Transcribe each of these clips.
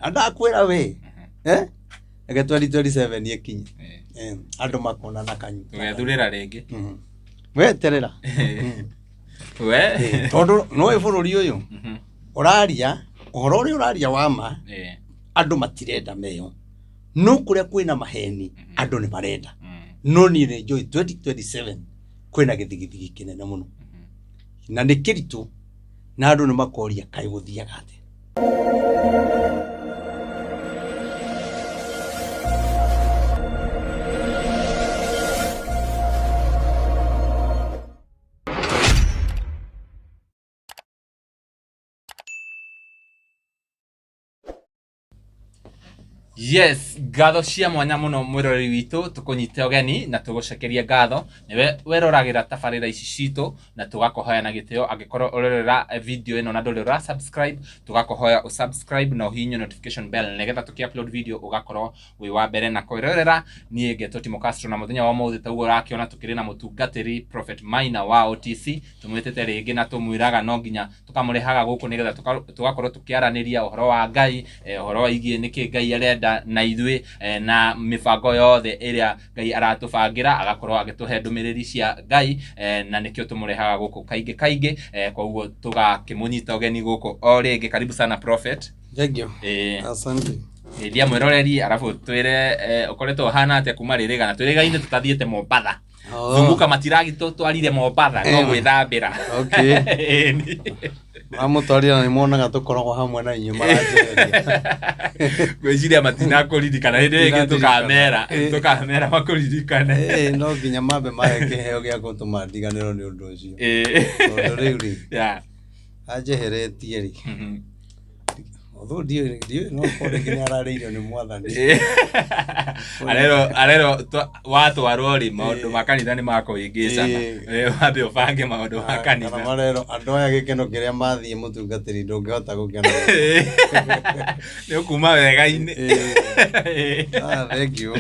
Na ndakwĩra we, eh, reke 2027 ĩkinye. Andũ makona na kanyu. Tũgethurĩra rĩngĩ. Weterera. We. Tondũ nĩũĩ bũrũri ũyũ ũraria ũhoro ũrĩa ũraria wa ma, andũ matirenda meyo, no kũrĩa kwĩna maheni andũ nĩ marenda. No niĩ nĩ njũĩ 2027 kwĩna gĩthigithigi kĩnene mũno na nĩ kĩritũ, na andũ nĩ makoria kaĩ gũthiaga atĩa. Yes, ngatho cia mwanya mũno mwĩroreri witũ, tũkũnyite ũgeni na tũgũcokerie ngatho nĩwe weroragĩra tabarĩra ici citũ, na tũgakũhoya na gĩtĩo angĩkorwo ũrerora video ĩno na ndũrĩ ũra subscribe, tũgakũhoya ũ subscribe na ũhihinye notification bell nĩgetha tũkĩ upload video ũgakorwo wĩ wa mbere na kwĩrorera. Niĩ ngetwo Timo Castro, na mũthenya wa ũmũthĩ taguo ũrakĩona tũkĩrĩ na mũtungatĩri Prophet Maina wa OTC, tũmwĩtĩte rĩngĩ na tũmwĩraga no nginya tũkamũrehaga gũkũ nĩgetha tũgakorwo tũkĩaranĩria ũhoro wa Ngai, ũhoro wĩgiĩ nĩkĩ Ngai arenda na ithuĩ, na mĩbango yothe ĩrĩa Ngai aratũbangĩra, agakorwo agĩtũhe ndũmĩrĩri cia Ngai, na nĩkĩo tũmũrehaga gũkũ kaingĩ kaingĩ. Koguo tũgakĩmũnyita ũgeni gũkũ o rĩngĩ. Karibu sana Prophet. Thank you. Asante. Geithia mwĩroreri arabu twĩre ũkoretwo ũhana atĩa kuma rĩrĩgana twĩrĩgaine tũtathiĩte Mombatha. Zunguka matiragĩtũtwarire Mombatha no gwĩthambĩra. Okay. Mamũtwarire na nĩmonaga tũkoragwo hamwe na inyuĩ maranjeheria. Ngwĩciria matinakũririkana hĩndĩ ĩyo ĩngĩ tũkamera tũkamera makũririkane. No nginya mambe mahe kĩheo gĩa gũtũma ndiganĩrwo nĩ ũndũ ũcio. Tondũ rĩu rĩ, anjeheretie rĩ, although ndiũĩ no korwo rĩngĩ nĩ ararĩirio nĩ mwathani. Arerwo arerwo watwarwo rĩ, maũndũ ma kanitha nĩ makũhĩngĩcana. Wambe ũbange maũndũ ma Kana kanitha. Marerwo andũ aya gĩkeno kĩrĩa mathiĩ mũtungatĩri ndũngĩhota gũkena. Nĩ ũkuma wega-inĩ. Ah, thank you.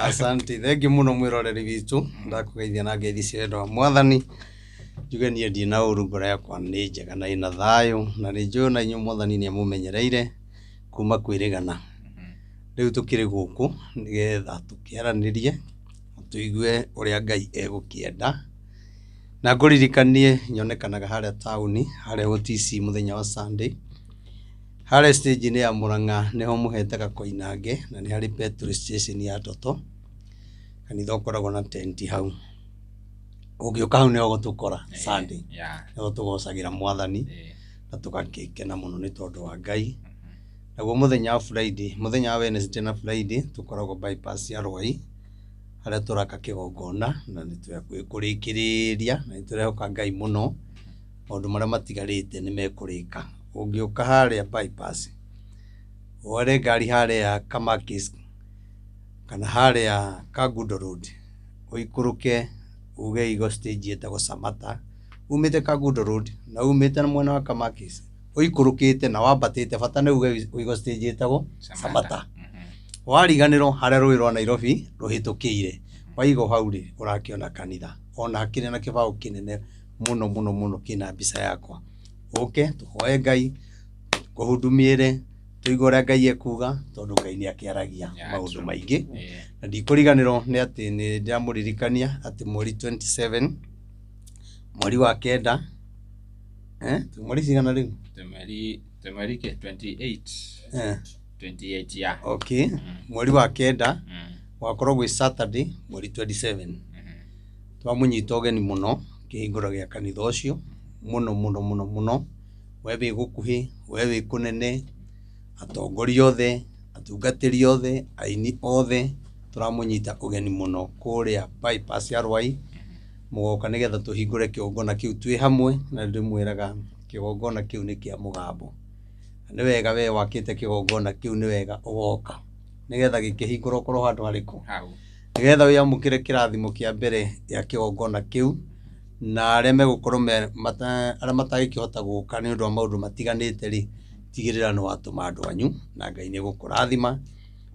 Asante, thank you mũno mwĩroreri witũ. Ndakũgeithia na ngeithi cia wendo wa mwathani. Njuge niĩ ndirĩ na ũru, ngoro yakwa nĩ njega na ĩna thayũ, na nĩ njũĩ ona inyuĩ mwathani nĩ amũmenyereire kuma kwĩrĩgana. Rĩu tũkĩrĩ gũkũ nĩgetha tũkĩaranĩrie, tũigue ũrĩa Ngai egũkĩenda. Na ngũririkanie nyonekanaga harĩa taũni, harĩa OTC mũthenya wa Sunday. Harĩa stage-inĩ ya Mũrang'a nĩho mũhetaga Koinange, na nĩ harĩ petrol station ya Toto. Kanitha ũkoragwo na tent hau. Ũngĩũka hau nĩho ũgũtũkora Sunday. Nĩho tũgocagĩra mwathani na tũgakĩkena mũno nĩ tondũ wa Ngai. Naguo mũthenya wa Friday, mũthenya wa Wednesday na Friday tũkoragwo bypass ya Rwai harĩa tũraka kĩgongona na nĩ twĩ kũrĩkĩrĩria na nĩ tũrehoka Ngai mũno maũndũ marĩa matigarĩte nĩ mekũrĩka. Ũngĩũka harĩa bypass, wore ngari harĩa Kamakis kana harĩa Kangundo Road, ũikũrũke uge igo stage ĩtagwo Samata, umĩte Kangundo Road na umĩte mwena wa Kamakis, ũikũrũkĩte na wambatĩte, bata nĩ uge ũigo stage ĩtagwo Samata. Wariganĩrwo harĩa rũĩ rwa Nairobi rũhĩtũkĩire, waigwo hau rĩ, ũrakĩona kanitha ona hakĩrĩ na kĩbaũ kĩnene mũno mũno mũno kĩna mbica yakwa. Ũke tũhoe Ngai kũhudumĩre tũigue ũrĩa Ngai ekuga, tondũ Ngai nĩ akĩaragia maũndũ maingĩ. Na ndikũriganĩrwo nĩ atĩ nĩ ndĩramũririkania atĩ mweri 27 mweri wa kenda, mweri cigana rĩu? Twĩ mweri kĩ 28. 28, yeah. Okay, mweri wa kenda gwakorwo gwĩ Saturday mweri 27, twamũnyita ũgeni mũno kĩhingũro gĩa kanitha ũcio mũno mũno mũno mũno. We wĩ gũkuhĩ, we wĩ kũnene, atongoria othe, atungatĩri othe, aini othe, tũramũnyita ũgeni mũno kũrĩa bypass ya Rwai. Mũgoka nĩgetha tũhingũre kĩgongona kĩu twĩ hamwe, na ndĩmwĩraga kĩgongona kĩu nĩ kĩa mũgambo. Na nĩ wega we wakĩte kĩgongona kĩu, nĩ wega ũgoka nĩgetha gĩkĩhingũrwo ũkorwo handũ harĩkũ? Hau. Nĩgetha wĩamũkĩre kĩrathimo kĩa mbere gĩa kĩgongona kĩu, na arĩa megũkorwo me arĩa matangĩkĩhota gũka nĩ ũndũ wa maũndũ matiganĩte rĩ, tigĩrĩra nĩ watũma andũ anyu na Ngai nĩ egũkũrathima.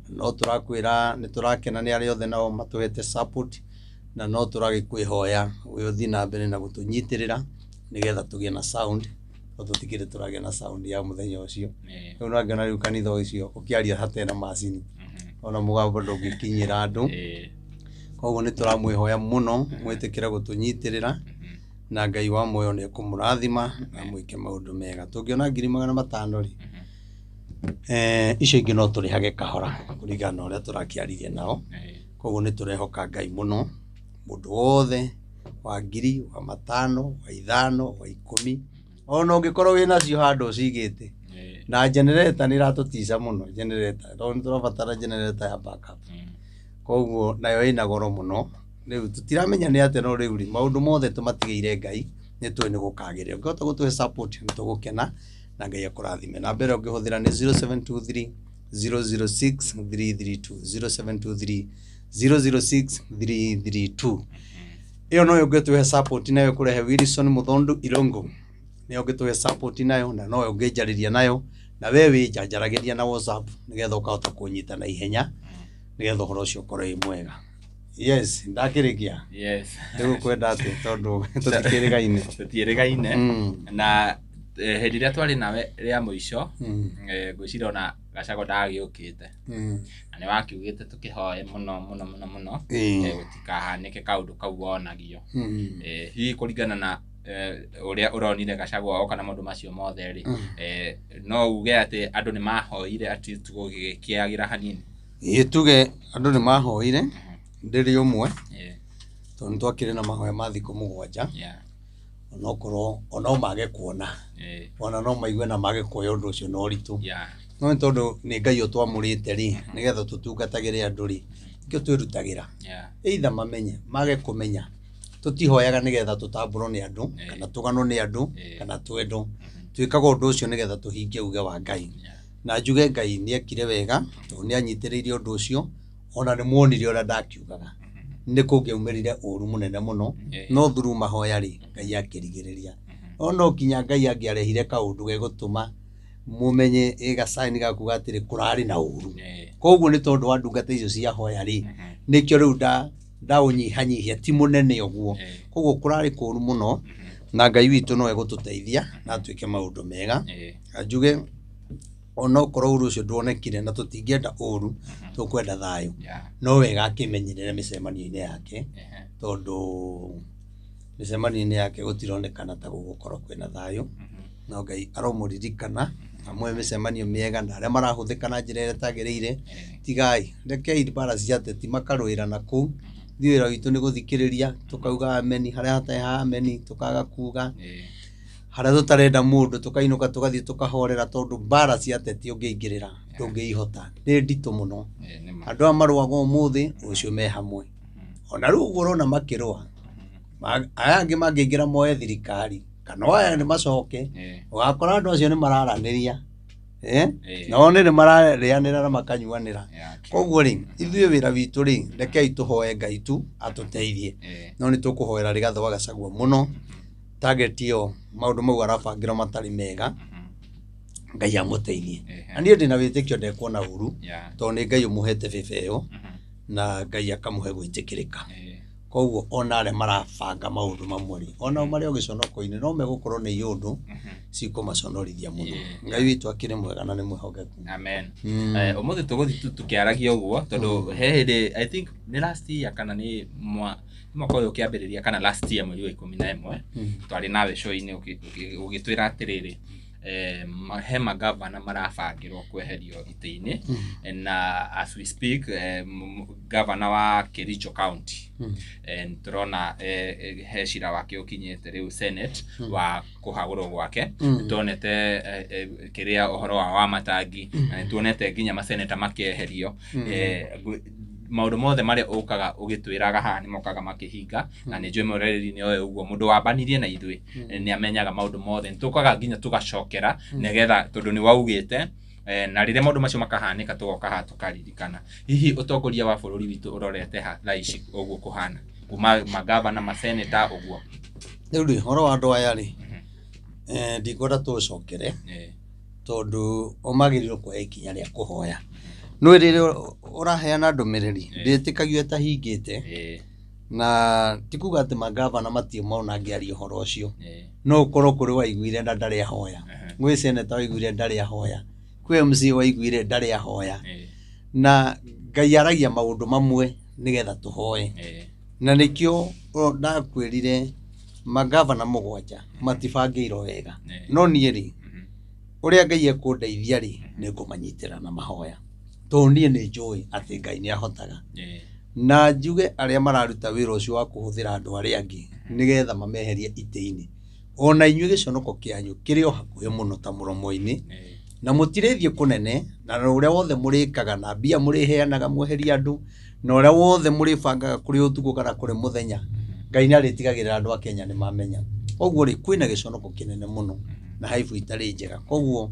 No tũrakwĩra nĩ tũrakena nĩ arĩa othe nao matũhete support, na no tũragĩkwĩhoya ũthiĩ na mbere na gũtũnyitĩrĩra nĩgetha tũgĩe na sound. No tũtikĩrĩ tũragĩa na sound ya mũthenya ũcio. Rĩu nangĩona rĩu kanitha ũcio ũkĩaria hatarĩ na macini, ona mũgambo ndũngĩkinyĩra andũ. Koguo nĩ tũramwĩhoya mũno mwĩtĩkĩre gũtũnyitĩrĩra, na Ngai wa muoyo nĩ ekũmũrathima na mwĩke maũndũ mega. Tũngĩona 500,000 rĩ, icio ingĩ no tũrĩhage kahora kũringana na ũrĩa tũrakĩaririe nao. Koguo nĩ tũrehoka Ngai mũno, mũndũ wothe wa 1,000, wa 5, wa 5, wa 10, ona ũngĩkorwo wĩnacio handũ ũcigĩte. Na generator nĩ ĩratũtica mũno, generator, tondũ nĩ tũrabatara generator ya backup. Koguo nayo ĩna goro mũno. Rĩu tũtiramenya nĩ atĩa, no rĩu rĩ, maũndũ mothe tũmatigĩire Ngai, nĩ tũĩ nĩ gũkagĩrĩra. Ũngĩhota gũtũhe support nĩ tũgũkena na Ngai akũrathime. Namba ĩrĩa ũngĩhũthĩra nĩ 0723 006 332, 0723 006 332. Ĩyo noyo ũngĩtũhe support nayo kũrehe Wilson Muthondu Irungu. Nĩyo ũngĩtũhe support nayo, na noyo ũngĩnjarĩria nayo, na we wĩnjanjaragĩria na WhatsApp nĩgetha ũkahota kũnyita na ihenya, nĩgetha ũhoro ũcio ũkorwo wĩ mwega. Yes, ndakĩrĩkia. Yes. Ndĩgũkwenda atĩ tondũ tũtikĩrĩgaine. Tũtiĩrĩgaine. Na hĩndĩ ĩrĩa twarĩ nawe rĩa mũico, ngwĩciria ona Gachagua ndagĩũkĩte. Na nĩ wakiugĩte tũkĩhoe mũno mũno mũno mũno, gũtikahanĩke kaũndũ kau wonagio. Hihi kũringana na ũrĩa ũronire Gachagua oka na maũndũ macio mothe rĩ, no uge atĩ andũ nĩ mahoire at least gũgĩkĩagĩra hanini? Ĩĩ, tuge andũ nĩ mahoire, ndĩrĩ ũmwe, tondũ nĩ twakĩrĩ na mahoya ma thikũ 7. Onokorwo ono mage kuona, ona no maigue na mage kuoya ũndũ ũcio na ũritũ. No nĩ tondũ nĩ Ngai ũtwamũrĩte rĩ, nĩgetha tũtungatagĩre andũ rĩ, nĩkĩo twĩrutagĩra. Either mamenye, mage kũmenya. Tũtihoyaga nĩgetha tũtambũrwo nĩ andũ, kana tũganwo nĩ andũ, kana twendwo. Twĩkaga ũndũ ũcio nĩgetha tũhingie uge wa Ngai. Na njuge Ngai nĩ ekire wega, tondũ nĩ anyitĩrĩire ũndũ ũcio, ona nĩ muonire ũrĩa ndakiugaga. Nĩ kũngĩaumĩrire ũru mũnene mũno, no through mahoya rĩ, Ngai akĩrigĩrĩria. No no nginya Ngai angĩarehire kaũndũ gegũtũma mũmenye gacaini gakuga atĩrĩ kũrarĩ na ũru. Koguo nĩ tondũ wa ndungata icio cia hoya rĩ, nĩkĩo rĩu ndaũnyihanyihia, ti mũnene ũguo. Koguo kũrarĩ kũru mũno, na Ngai witũ no egũtũteithia na atuĩke maũndũ mega. Njuge onokorwo ũru ũcio nduonekire na tũtingĩenda ũru, tũkwenda thayũ. No wega akĩmenyerere mĩcemanio-inĩ yake, tondũ mĩcemanio-inĩ yake gũtironekana ta gũgũkorwo kwĩna thayũ. No Ngai aromũririkana amwe mĩcemanio mĩega na arĩa marahũthĩka na njĩra ĩrĩa ĩtagĩrĩire. Tigai, rekei mbara cia ateti makarũĩra na kũu. Ithuĩ wĩra witũ nĩ gũthikĩrĩria, tũkauga ameni, harĩa hatarĩ ha ameni tũkaga kuga. Harĩa tũtarenda mũndũ tũkainũka tũgathiĩ tũkahorera, tondũ mbara cia ateti ũngĩingĩrĩra ndũngĩihota, nĩ nditũ mũno. Andũ aya marũaga ũmũthĩ, rũciũ me hamwe. Ona rĩu ũguo ũrona makĩrũa, aya angĩ mangĩingĩra moe thirikari, kana aya nĩ macoke, ũgakora andũ acio nĩ mararanĩria. Nao nĩ mararĩanĩra na makanyuanĩra. Koguo rĩ, ithuĩ wĩra witũ rĩ, rekei tũhoe Ngai tu atũteithie. No nĩ tũkũhoera Rigathĩ wa Gachagua mũno. Target ĩyo maũndũ mau arabangĩrwo matarĩ mega, Ngai amũteithie. Na niĩ ndĩna wĩtĩkio ndekuona ũru, tondũ nĩ Ngai ũmũhete bĩba ĩyo, na Ngai akamũhe gwĩtĩkĩrĩka. Koguo ona arĩa marabanga maũndũ mamwe rĩ, onao marĩ o gĩconoko-inĩ, no megũkorwo nĩ iũndũ cikũmaconorithia mũno. Ngai witũ akĩrĩ mwega na nĩ mwĩhokeku. Amen. Ũmũthĩ tũgũthiĩ tũkĩaragia ũguo, tondũ he hĩndĩ, I think nĩ last year kana nĩ mwaka ũyũ ũkĩambĩrĩria kana last year mweri wa 11, twarĩ nawe show-inĩ ũgĩtwĩra atĩrĩrĩ, he magavana marabangĩrwo kweherio itĩ-inĩ, na as we speak, gavana wa Kericho County, tũrona, he cira wake ũkinyĩte rĩu Senate wa kũhagũrwo gwake. Nĩtuonete, kĩrĩa ũhoro wa Wamatangi, na nĩtuonete nginya maseneta makĩeherio. Maũndũ mothe marĩa ũkaga ũgĩtwĩraga haha nĩ mokaga makĩhinga, na nĩ njũĩ mwĩroreri nĩ oĩ ũguo, mũndũ wambanirie na ithuĩ nĩ amenyaga maũndũ mothe. Nĩ tũkaga nginya tũgacokera nĩgetha, tondũ nĩ waugĩte, na rĩrĩa maũndũ macio makahanĩka tũgoka haha tũkaririkana. Hihi ũtongoria wa bũrũri witũ ũrorete ha thaa ici ũguo kũhana kuma magavana, maseneta ũguo? Rĩu rĩ, ũhoro wa andũ aya rĩ, ndikwenda tũcokere, tondũ o magĩrĩirwo kuoya ikinya rĩa kũhoya. No rĩrĩa ũraheana ndũmĩrĩri, ndĩtĩkagio ĩtahingĩte, Na ti kuga atĩ magavana matirĩ mona ngĩaria ũhoro ũcio, no ũkorwo kũrĩ waiguire na ndarĩ ahoya, gwĩ seneta waiguire ndarĩ ahoya, kwĩ MC waiguire ndarĩ ahoya. Na Ngai aragia maũndũ mamwe nĩgetha tũhoe. Na nĩkĩo ndakwĩrire magavana 7 matibangĩirwo wega. No niĩ rĩ, ũrĩa Ngai ekũndeithia rĩ, nĩ ngũmanyitĩra na mahoya, tondũ niĩ nĩ njũĩ atĩ Ngai nĩ ahotaga. Na njuge arĩa mararuta wĩra ũcio wa kũhũthĩra andũ arĩa angĩ nĩgetha mameherie itĩ-inĩ, ona inyuĩ gĩconoko kĩanyu kĩrĩ o hakuhĩ mũno ta mũromo-inĩ, na mũtirĩthiĩ kũnene, na ũrĩa wothe mũrĩkaga na mbia mũrĩheanaga mweherie andũ, na ũrĩa wothe mũrĩbangaga kũrĩ ũtukũ kana kũrĩ mũthenya, Ngai nĩ arĩtigagĩrĩra andũ a Kenya nĩ mamenya. Koguo rĩ, kwĩna gĩconoko kĩnene mũno na haibu itarĩ njega. Koguo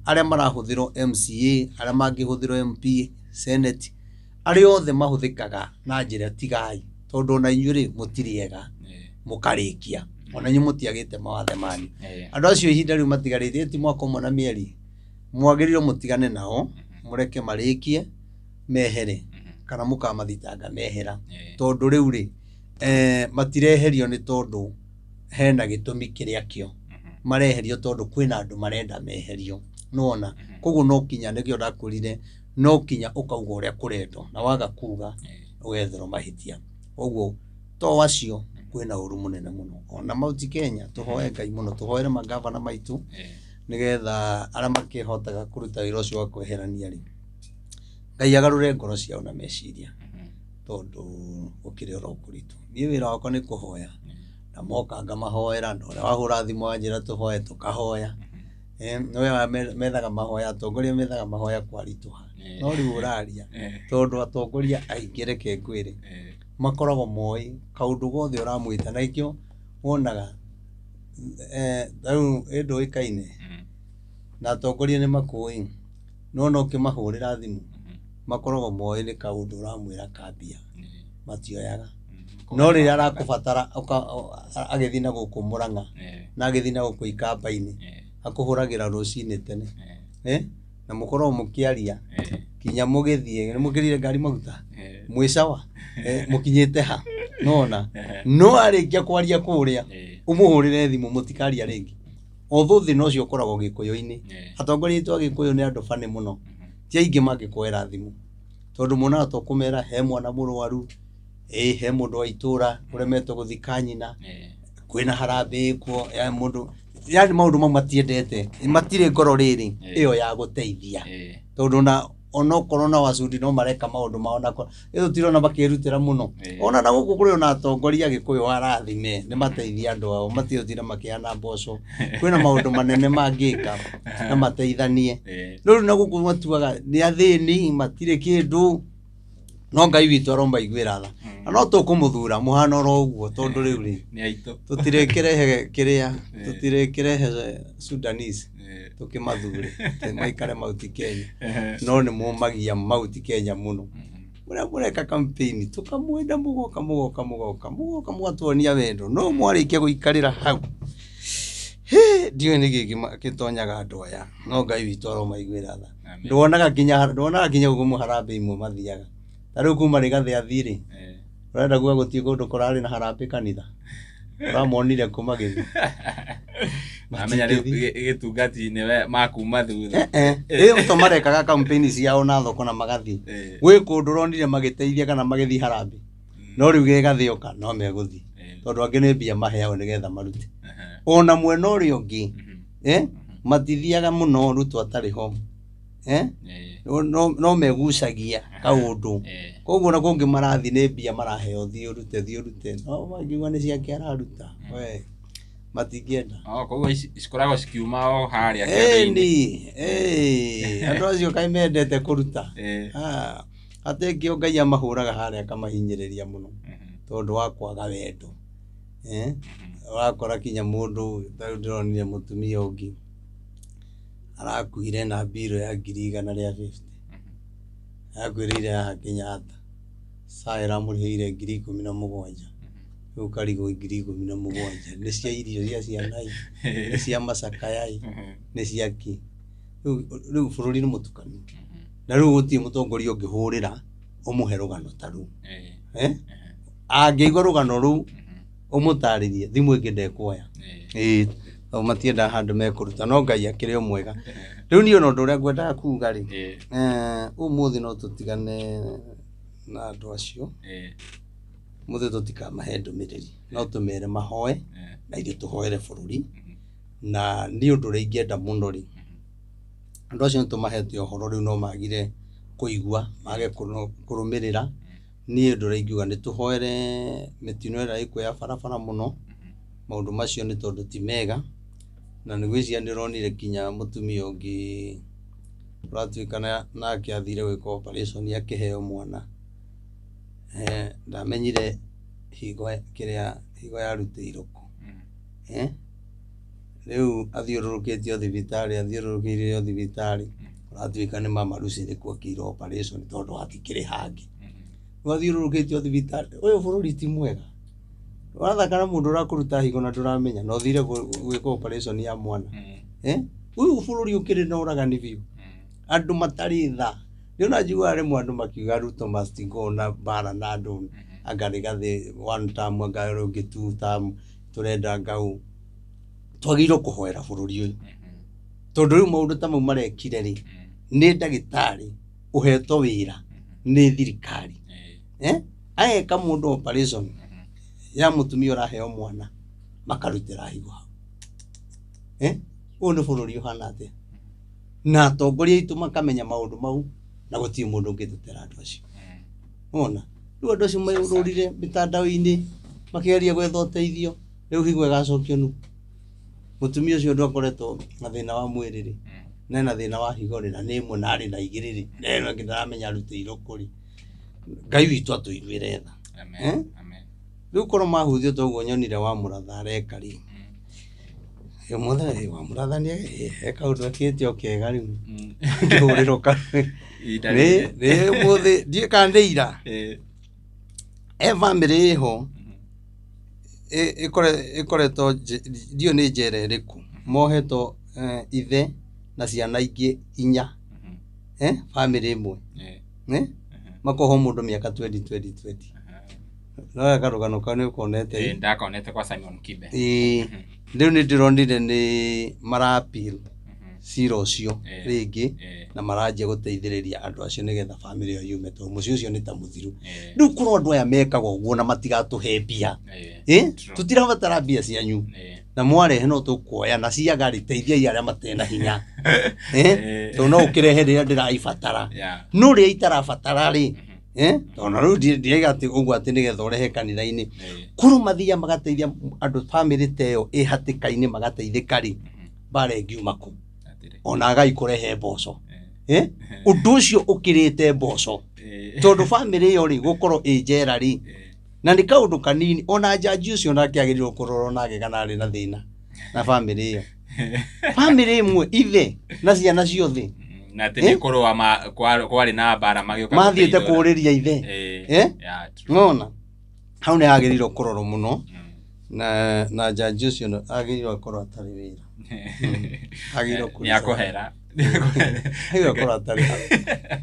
arĩa marahũthĩrwo MCA, arĩa mangĩhũthĩrwo MP, Senate, arĩa othe mahũthĩkaga na njĩra tigai, tondũ ona inyuĩ rĩ mũtirĩ ega, mũkarĩkia, ona inyuĩ mũtiagĩte mawathe manyu. Andũ acio ihinda rĩu matigarĩtie ti mwaka ũmwe na mĩeri, mwagĩrĩirwo mũtigane nao, mũreke marĩkie mehere, kana mũkamathitanga mehera, tondũ rĩu rĩ, matireherio nĩ tondũ hena gĩtũmi kĩrĩa kĩo, mareherio tondũ kwĩna andũ marenda meherio, nĩwona. Koguo no kinya, nĩkĩo ndakwĩrire, no kinya ũkauga ũrĩa kũrendwo, na waga kuga ũgetherwo mahĩtia. Koguo to acio kwĩna ũru mũnene mũno. Ona Mount Kenya tũhoe Ngai mũno, tũhoere magavana maitũ nĩgetha arĩa makĩhotaga kũruta wĩra ũcio wa kweherania rĩ, Ngai agarũre ngoro ciao na meciria, tondũ gũkĩrĩ oro kũritũ. Niĩ wĩra wakwa nĩ kũhoya, na moka ngamahoera, na ũrĩa wahũra thimũ wanjĩra tũhoe tũkahoya. Nĩwe methaga mahoya, atongoria methaga mahoya kwaritũha, no rĩu ũraria tondũ atongoria aingĩ reke ngwĩre makoragwo moĩ kaũndũ gothe ũramwĩta, na ikĩo wonaga rĩu ĩndũĩkaine na atongoria nĩ makũĩ, no no ũkĩmahũrĩra thimũ makoragwo moĩ nĩ kaũndũ ũramwĩra kambia, matioyaga. No rĩrĩa arakũbatara agĩthiĩ na gũkũ Mũrang'a na agĩthiĩ na gũkũ Ikamba-inĩ, akũhũragĩra rũcinĩ tene, na mũkoragwo mũkĩaria kinya mũgĩthiĩ, nĩ mũkĩrire ngari maguta, mwĩ sawa, mũkinyĩte ha, nona. No arĩkia kwaria kũrĩa, ũmũhũrĩre thimũ mũtikaria rĩngĩ. Although thĩna ũcio ũkoragwo Gĩkũyũ-inĩ, atongoria aitũ a Gĩkũyũ nĩ andũ bani mũno, ti aingĩ mangĩkuoera thimũ, tondũ monaga to kũmera he mwana mũrwaru, he mũndũ wa itũra ũremetwo gũthika nyina, kwĩna harambee kuo ya mũndũ, yani maũndũ mau matiendete, matirĩ ngoro rĩrĩ ĩyo ya gũteithia, tondũ na onokorwo na wacundi no mareka maũndũ mao nako ĩyo tũtirona makĩrutĩra mũno. Ona na gũkũ kũrĩ ona atongoria Gĩkũyũ arathime nĩ mateithia andũ ao, matirutire makĩheana mboco, kwĩna maũndũ manene mangĩka na mateithanie. No rĩu na gũkũ matuaga nĩ athĩni, matirĩ kĩndũ, no Ngai witũ aromaiguĩra tha. Na no tũkũmũthura mũhano oro ũguo, tondũ rĩu rĩ tũtirĩkĩrehe kĩrĩa, tũtirĩkĩrehe Sudanese tũkĩmathure maikare Mount Kenya, no nĩ mũmagia Mount Kenya mũno. Mũrĩa mũreka campaign tũkamwenda, mũgoka mũgoka mũgoka mũgoka mũgatuonia wendo, no mwarĩkia gũikarĩra hau, ndiũĩ nĩkĩ gĩtonyaga andũ aya, no Ngai witũ aromaiguĩra tha. Ndwonaga nginya gũkũ mũharambee imwe mathiaga, ta rĩu kuma Rigathĩ athiĩ rĩ, ũrenda kuga gũtirĩ kũndũ kũrarĩ na harambee kanitha, ũramonire kũ magĩthiĩ? Mamenya rĩu gĩtungati nĩwe makuma thutha. Ĩyo to marekaga campaign ciao na thoko na magathiĩ. Gwĩ kũndũ ũronire magĩteithia kana magĩthiĩ harambee, no rĩu gĩgathĩ oka no megũthiĩ, tondũ angĩ nĩ mbia maheagwo nĩgetha marute. Ona mwena ũrĩa ũngĩ, matithiaga mũno Ruto atarĩ ho, no megucagia kaũndũ. Koguo na kũngĩ marathiĩ nĩ mbia maraheo, thiĩ ũrute, thiĩ ũrute, no mangiuga nĩ ciake araruta, we matingĩenda. Koguo cikoragwo cikiuma o harĩa kĩondo-inĩ. Andũ acio kaĩ mendete kũruta. Atĩ kĩo Ngai amahũraga harĩa akamahinyĩrĩria mũno, tondũ wa kwaga wendo. Ũrakora kinya mũndũ, ta rĩu ndĩronire mũtumia ũngĩ arakuire na mbirũ ya 150,000, arakuĩrĩire haha Kenyatta, SHA ĩramũrĩhĩire 17,000, rĩu ũkarigwo 17,000 nĩ cia irio cia ciana ĩ, nĩ cia macakaya ĩ, nĩ cia kĩ? Rĩu bũrũri nĩ mũtukanu, na rĩu gũtirĩ mũtongoria ũngĩhũrĩra ũmũhe rũgano ta rũu. Angĩigua rũgano rũu ũmũtarĩrie thimũ ĩngĩ ndekuoya. Ĩĩ, tondũ matiendaga handũ mekũruta, no Ngai akĩrĩ o mwega. Rĩu niĩ ona ũndũ ũrĩa ngwendaga kuga rĩ, ũmũthĩ no tũtigane na andũ acio, ũmũthĩ tũtikamahe ndũmĩrĩri, no tũmere mahoe na ithuĩ tũhoere bũrũri. Na niĩ ũndũ ũrĩa ingĩenda mũno rĩ, andũ acio nĩ tũmahete ũhoro rĩu no magire kũigua, mage kũrũmĩrĩra. Niĩ ũndũ ũrĩa ingiuga nĩ tũhoere mĩtino ĩrĩa ĩkuo ya barabara mũno, maũndũ macio nĩ tondũ ti mega, na nĩ ngwĩciria nĩ ũronire nginya mũtumia ũngĩ ũratuĩka nake athire gwĩka operation akĩheo mwana. Ndamenyire higo kĩrĩa higo yarutĩirwo kũ. Rĩu athiũrũrũkĩtio thibitarĩ, athiũrũrũkĩirio o thibitarĩ, ũratuĩka nĩ mama Lucy nĩkuo ekĩirwo operation tondũ hatikĩrĩ hangĩ. Rĩu athiũrũrũkĩtio thibitarĩ, ũyũ bũrũri ti mwega. Ũrathaka na mũndũ ũrakũruta higo na ndũramenya na ũthire gwĩka operation ya mwana. Ũyũ bũrũri ũkĩrĩ na ũragani biũ. Andũ matarĩ tha. Rĩu na njiguaga rĩmwe andũ makiuga Ruto must go na mbara na andũ anga Rigathĩ one term, anga ũngĩ two term, tũrenda ngau. Twagĩrĩirwo kũhoera bũrũri ũyũ. Tondũ rĩu maũndũ ta mau marekire rĩ, nĩ ndagĩtarĩ ũhetwo wĩra nĩ thirikari. Ageka mũndũ operation ya mũtumia ũraheo mwana, makarutĩra higo hau. Ũyũ nĩ bũrũri ũhana atĩa? Na atongoria aitũ makamenya maũndũ mau na gũtirĩ mũndũ ũngĩtetera andũ acio. Wona? Rĩu andũ acio maũrũrire mĩtandao-inĩ makĩgeria gwetha ũteithio, rĩu higo ĩgacokio nũ? Mũtumia ũcio ũndũ akoretwo na thĩna wa mwĩrĩ rĩ, na ena thĩna wa higo rĩ, na nĩ ĩmwe na arĩ na igĩrĩ rĩ, na ĩno ĩngĩ ndaramenya arutĩirwo kũ rĩ. Ngai witũ atũiguĩre tha. Rĩu korwo mahutio ta ũguo nyonire wa Mũratha areka rĩ, ũmũthĩ wa Mũratha nĩ he kaũndũ ekĩte o kega rĩu. Ngĩhũrĩrwo nĩ ũmũthĩ, ndiũĩ kana nĩ ira. He bamĩrĩ ĩho, ĩkoretwo ndiũĩ nĩ njera ĩrĩkũ, mohetwo ithe na ciana ingĩ inya, bamĩrĩ ĩmwe. Makohwo mũndũ mĩaka 20, 20, 20. No karũgano kau nĩ ũkonete? Ndakonete kwa Simon Kibe. Ĩĩ, rĩu nĩ ndĩronire nĩ mara appeal cira ũcio rĩngĩ na maranjia gũteithĩrĩria andũ acio nĩgetha bamĩrĩ ĩyo yume, tondũ mũciĩ ũcio nĩ ta mũthiru. Rĩu korwo andũ aya mekaga ũguo na matigatũhe mbia, tũtirabatara mbia cianyu, na mwarehe no tũkuoya, na ciaga rĩ, teithiai arĩa matena hinya. Tondũ no ũkĩrehe rĩrĩa ndĩraibatara, no rĩrĩa itarabatara rĩ, tondũ na rĩu ndiraiga atĩ ũguo atĩ nĩgetha ũrehe kanitha-inĩ. Korwo mathiaga magateithia andũ bamĩrĩ ta ĩyo ĩ hatĩka-inĩ magateithĩka rĩ, mbara ĩngiuma kũ? Ona agai kũrehe mboco. Ũndũ ũcio ũkĩrĩte mboco. Tondũ bamĩrĩ ĩyo rĩ, gũkorwo ĩ njera rĩ, na nĩ kaũndũ kanini, ona njanji ũcio nake agĩrĩirwo kũrorwo nake kana arĩ na thĩna na bamĩrĩ ĩyo. Bamĩrĩ ĩmwe ithe na ciana ciothe. Na atĩ nĩ kũrũa kwarĩ na mbara magĩũka mathiĩte kũũrĩria ithe. Ng'ona? Hau nĩ hagĩrĩirwo kũrorwo mũno, na njanji ũcio agĩrĩirwo akorwo atarĩ wĩra. Agĩrĩirwo Nĩ akũhera. Agĩrĩirwo akorwo atarĩ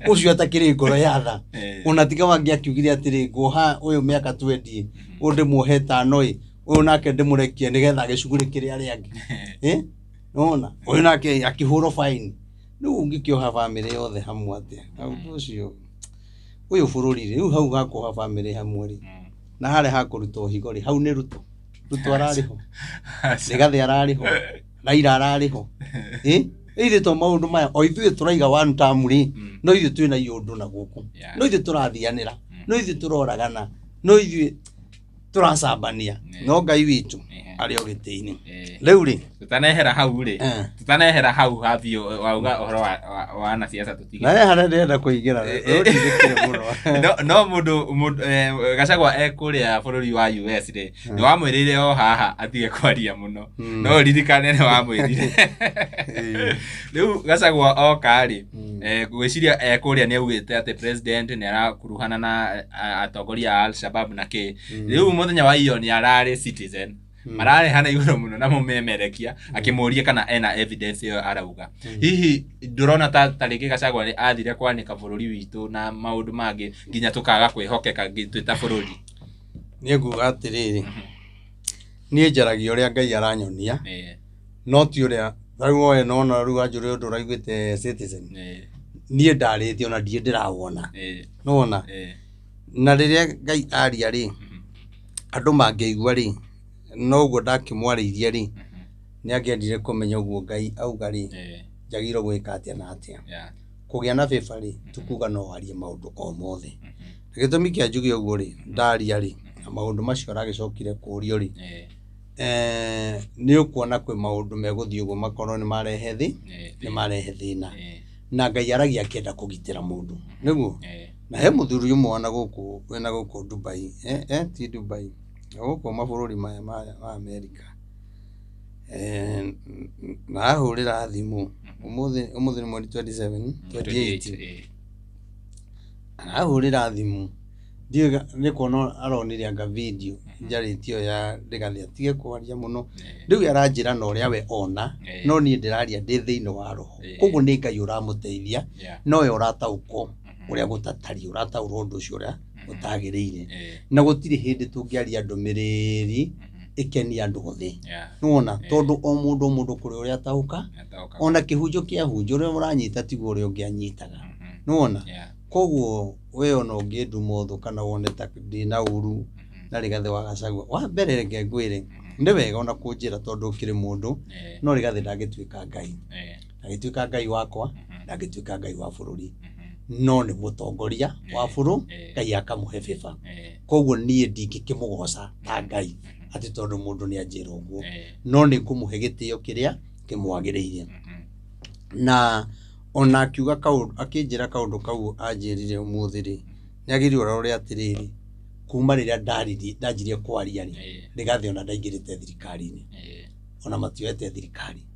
ũcio atakĩrĩ ngoro ya tha. Ona tiga wangĩ akiugire atĩrĩ, nguoha ũyũ mĩaka 20, ũyũ ndĩmuohe 5 ĩ, ũyũ nake ndĩmũrekie nĩgetha agĩcugurĩkĩre arĩa angĩ. Nĩwona? Ũyũ nake akĩhũrwo fine. Rĩu ũngĩkĩoha bamĩrĩ yothe hamwe atĩa? Ũndũ ũcio ũyũ bũrũri rĩ, rĩu hau hakuoha bamĩrĩ hamwe rĩ, na harĩa hakũrutwo higo rĩ, hau nĩ Ruto. Ruto ararĩ ho, Rigathĩ ararĩ ho, Raila ararĩ ho. Ithuĩ to maũndũ maya, o ithuĩ tũraiga one term rĩ, no ithuĩ twĩna iũndũ na gũkũ, no ithuĩ tũrathianĩra, no ithuĩ tũroragana, no ithuĩ tũracambania, no Ngai witũ arĩ o gĩtĩ-inĩ. Rĩu rĩ, Tũtanehera hau rĩ, tũtanehera hau habiũ wauga ũhoro wa wanasiasa tũtige. Na he harĩa ndĩrenda kũingĩra, rĩu ndindĩkire mũno. No mũndũ Gachagua e kũrĩa bũrũri wa US rĩ, nĩ wamwĩrĩire o haha atige kwaria mũno. No ũririkane nĩ wamwĩrire. Rĩu Gachagua oka rĩ, ngwĩciria e kũrĩa nĩ augĩte atĩ president nĩ arakuruhana na atongoria a Al-Shabaab na kĩ. Rĩu mũthenya wa iyo nĩ ararĩ Citizen. Mararehana igũrũ mũno na mũmemerekia akĩmũria kana ena evidence ĩyo arauga. Hihi ndũrona ta rĩngĩ Gachagua nĩ athire kwanĩka bũrũri witũ na maũndũ mangĩ nginya tũkaga kwĩhokeka twĩ ta bũrũri? Niĩ nguga atĩrĩrĩ, niĩ njaragia ũrĩa Ngai aranyonia, no ti ũrĩa rĩu woe nona rĩu wanjũria ũndũ ũraiguĩte Citizen. Niĩ ndarĩtie ona ndirĩ ndĩrawona. Nĩwona? Na rĩrĩa Ngai aria rĩ, andũ mangĩigua rĩ, noguo ndakĩmwarĩirie rĩ, nĩ angĩendire kũmenya ũguo Ngai auga rĩ, njagĩrĩirwo gwĩka atĩa na atĩa. Kũgĩa na favor rĩ, ti kuga no warie maũndũ o mothe. Na gĩtũmi kĩa njuge ũguo rĩ, ndaria rĩ, na maũndũ macio aragĩcokire kũũrio rĩ, nĩ ũkuona kwĩ maũndũ megũthiĩ ũguo makorwo nĩ marehe thĩ, nĩ marehe thĩna. Na Ngai aragia akĩenda kũgitĩra mũndũ. Nĩguo? Na he mũthuri ũmwe wana gũkũ, wĩna gũkũ Dubai, ti Dubai, gũkũ mabũrũri maya ma Amerika. Na ahũrĩra thimũ, ũmũthĩ nĩ mweri 27, 28. Arahũrĩra thimũ, ndiũĩ nĩ kuona aronire anga video njarĩtie ĩyo ya Rigathĩ atige kwaria mũno. Rĩu aranjĩra na ũrĩa we ona, no niĩ ndĩraria ndĩ thĩinĩ wa roho. Koguo nĩ Ngai ũramũteithia, nowe ũrataũkwo ũrĩa gũtatariĩ, ũrataũra ũndũ ũcio ũrĩa ũtagĩrĩire. Na gũtirĩ hĩndĩ tũngĩaria ndũmĩrĩri ĩkenie andũ othe. Nĩwona? Tondũ o mũndũ o mũndũ kũrĩ ũrĩa ataũka, ona kĩhunjo kĩahunjio ũrĩa ũranyita tiguo ũrĩa ũngĩ anyitaga. Nĩwona? Koguo we ona ũngĩnduma ũthũ kana wone ta ndĩna ũru na Rigathĩ wa Gachagua, wa mbere reke ngwĩre, nĩ wega ona kũnjĩra tondũ ũkĩrĩ mũndũ, no Rigathĩ ndangĩtuĩka Ngai. Ndangĩtuĩka Ngai wakwa, ndangĩtuĩka Ngai wa bũrũri. No nĩ mũtongoria wa bũrũri, Ngai akamũhe favor. Koguo niĩ ndingĩkĩmũgoca ta Ngai atĩ tondũ mũndũ nĩ anjĩra ũguo. No nĩ ngũmũhe gĩtĩo kĩrĩa kĩmwagĩrĩire. Na ona akiuga kaũndũ, akĩnjĩra kaũndũ kau anjĩrire ũmũthĩ rĩ, nĩ agĩrĩirwo arore atĩrĩrĩ, kuma rĩrĩa ndaririe, ndanjirie kwaria rĩ, Rigathĩ ona ndaingĩrĩte thirikari-inĩ, ona matioete thirikari.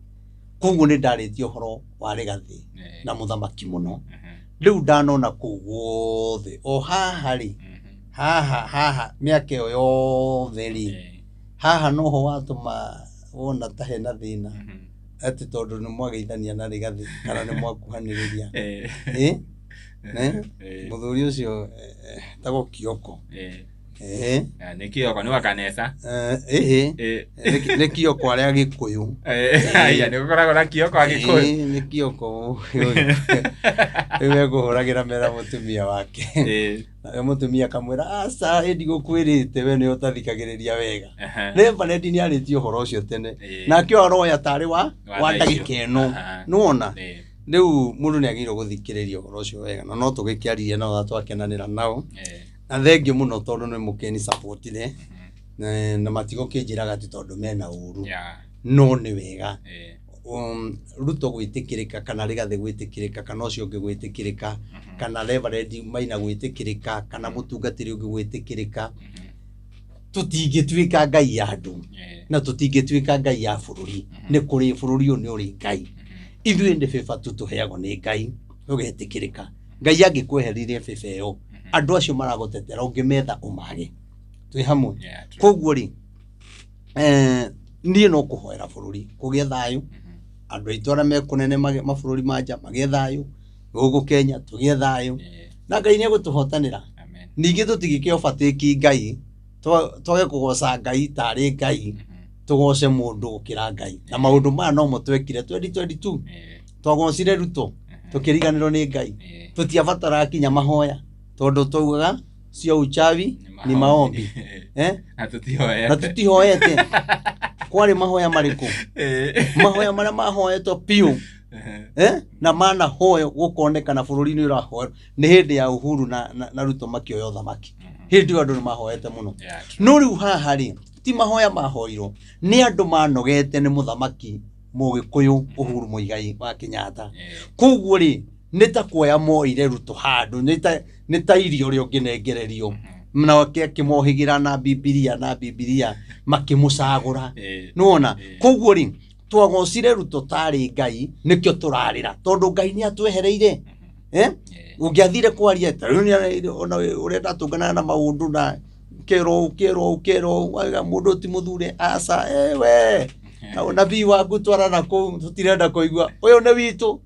Koguo nĩ ndarĩtie ũhoro wa Rigathĩ na mũthamaki mũno. Rĩu ndanona kũu guothe, o haha rĩ, haha haha mĩaka ĩyo yothe rĩ, haha noho watũma wona ta hena thĩna, atĩ tondũ nĩ mwageithania na Rigathĩ kana nĩ mwakuhanĩrĩria. Mũthuri ũcio etagwo Kioko. Nĩ Kioko, nĩ wa kanitha. Nĩ Kioko arĩa Gĩkũyũ. Aya, nĩ gũkoragwo na Kioko a Gĩkũyũ. Nĩ Kioko rĩu ekũhũragĩra mera mũtumia wake. Nawe mũtumia akamwĩra, aca, ĩ ndigũkwĩrĩte we nĩwe ũtathikagĩrĩria wega. Reverend nĩ arĩtie ũhoro ũcio tene. Nake ũyũ aroya tarĩ wa ndagĩka ĩno. Nĩwona? Rĩu mũndũ nĩ agĩrĩirwo gũthikĩrĩria ũhoro ũcio wega. Na no tũgĩkĩaririe nao na twakenanĩra nao. Na thengiũ mũno tondũ nĩ mũkĩni supportire. Na matigũkĩnjĩraga atĩ tondũ mena ũru. No nĩ wega. Ruto gwĩtĩkĩrĩka kana Rigathĩ gwĩtĩkĩrĩka kana ũcio ũngĩ gwĩtĩkĩrĩka kana Reverend Maina gwĩtĩkĩrĩka kana mũtungatĩri ũngĩ gwĩtĩkĩrĩka, tũtingĩtuĩka Ngai ya andũ na tũtingĩtuĩka Ngai ya bũrũri. Nĩ kũrĩ bũrũri ũyũ nĩ ũrĩ Ngai. Ithuĩ nĩ favor tu tũheagwo nĩ Ngai ũgetĩkĩrĩka. Ngai angĩkwehereria favor ĩyo, andũ acio maragũtetera ũngĩmetha ũmage. Twĩ hamwe. Koguo rĩ, niĩ no kũhoera bũrũri kũgĩe thayũ, andũ aitũ arĩa me kũnene mabũrũri ma nja magĩe thayũ, gũkũ Kenya tũgĩe thayũ, na Ngai nĩ egũtũhotanĩra. Ningĩ tũtingĩkĩ overtake Ngai, twage kũgoca Ngai tarĩ Ngai, tũgoce mũndũ gũkĩra Ngai. Na maũndũ maya nomo twekire 2022, twagocire Ruto, tũkĩriganĩrwo nĩ Ngai. Tũtiabataraga kinya mahoya, tondũ twaugaga sio uchawi ni maombi. Na tũtihoete. Na tũtihoete. Kwarĩ mahoya marĩkũ? Mahoya marĩa mahoetwo biũ. Na manahoywo gũkonekana bũrũri-inĩ ũrahoerwo nĩ hĩndĩ ya Uhuru na Ruto makĩoya ũthamaki. Hĩndĩ ĩyo andũ nĩ mahoete mũno. No rĩu haha rĩ, ti mahoya mahoirwo, nĩ andũ manogete nĩ mũthamaki Mũgĩkũyũ Uhuru Muigai wa Kenyatta. Koguo rĩ, nĩ ta kuoya moire Ruto handũ, nĩ ta irio ũrĩa ũngĩnengererio. Nake akĩmohĩgĩra na Bibilia na Bibilia makĩmũcagũra. Nĩwona? Koguo rĩ, twagocire Ruto tarĩ Ngai, nĩkĩo tũrarĩra, tondũ Ngai nĩ atwehereire. Ũngĩathire kwaria, ta rĩu nĩ ona ũrĩa ndatũnganaga na maũndũ na kerwo ũũ, kerwo ũũ, kerwo ũũ, wauga mũndũ ti mũthure, aca, we. Na ũnabii waku twara na kũu, tũtirenda kũigua. Ũyũ nĩ witũ.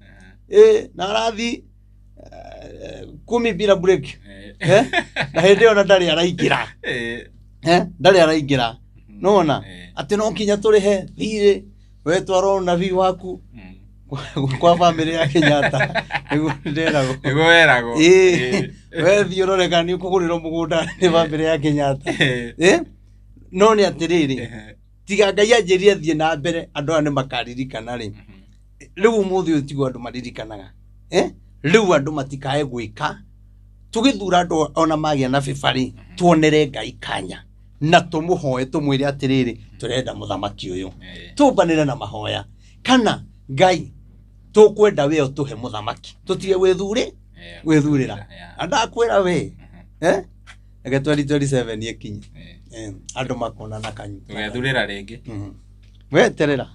Na arathi kumi bila break. Na hĩndĩ ĩyo na ndarĩ araingĩra. Ndarĩ araingĩra nona atĩ no nginya tũrĩhe thirĩ wetwara ũnabii waku kwa bamĩrĩ ya Kenyatta nĩguo nderagwo. Nĩguo weragwo. Ĩĩ, we thiĩ ũrore kana nĩ ũkũgũrĩrwo mũgũnda nĩ bamĩrĩ ya Kenyatta. No nĩ atĩrĩrĩ, tiga Ngai anjĩrire thiĩ na mbere andũ aya nĩ makaririkana rĩ. Rĩu ũmũthĩ ũyũ tiguo andũ maririkanaga. Rĩu andũ matikae gwĩka tũgĩthura andũ ona magĩa na bĩba rĩ, tuonere Ngai kanya na tũmũhoe tũmwĩre atĩrĩrĩ, tũrenda mũthamaki ũyũ, tũmbanĩre na mahoya kana Ngai tũkwenda we ũtũhe mũthamaki, tũtige gwĩthurĩ gwĩthurĩra. Na ndakwĩra we, reke 2027 ĩkinye, andũ makona na kanyu tũgethurĩra rĩngĩ. Weterera.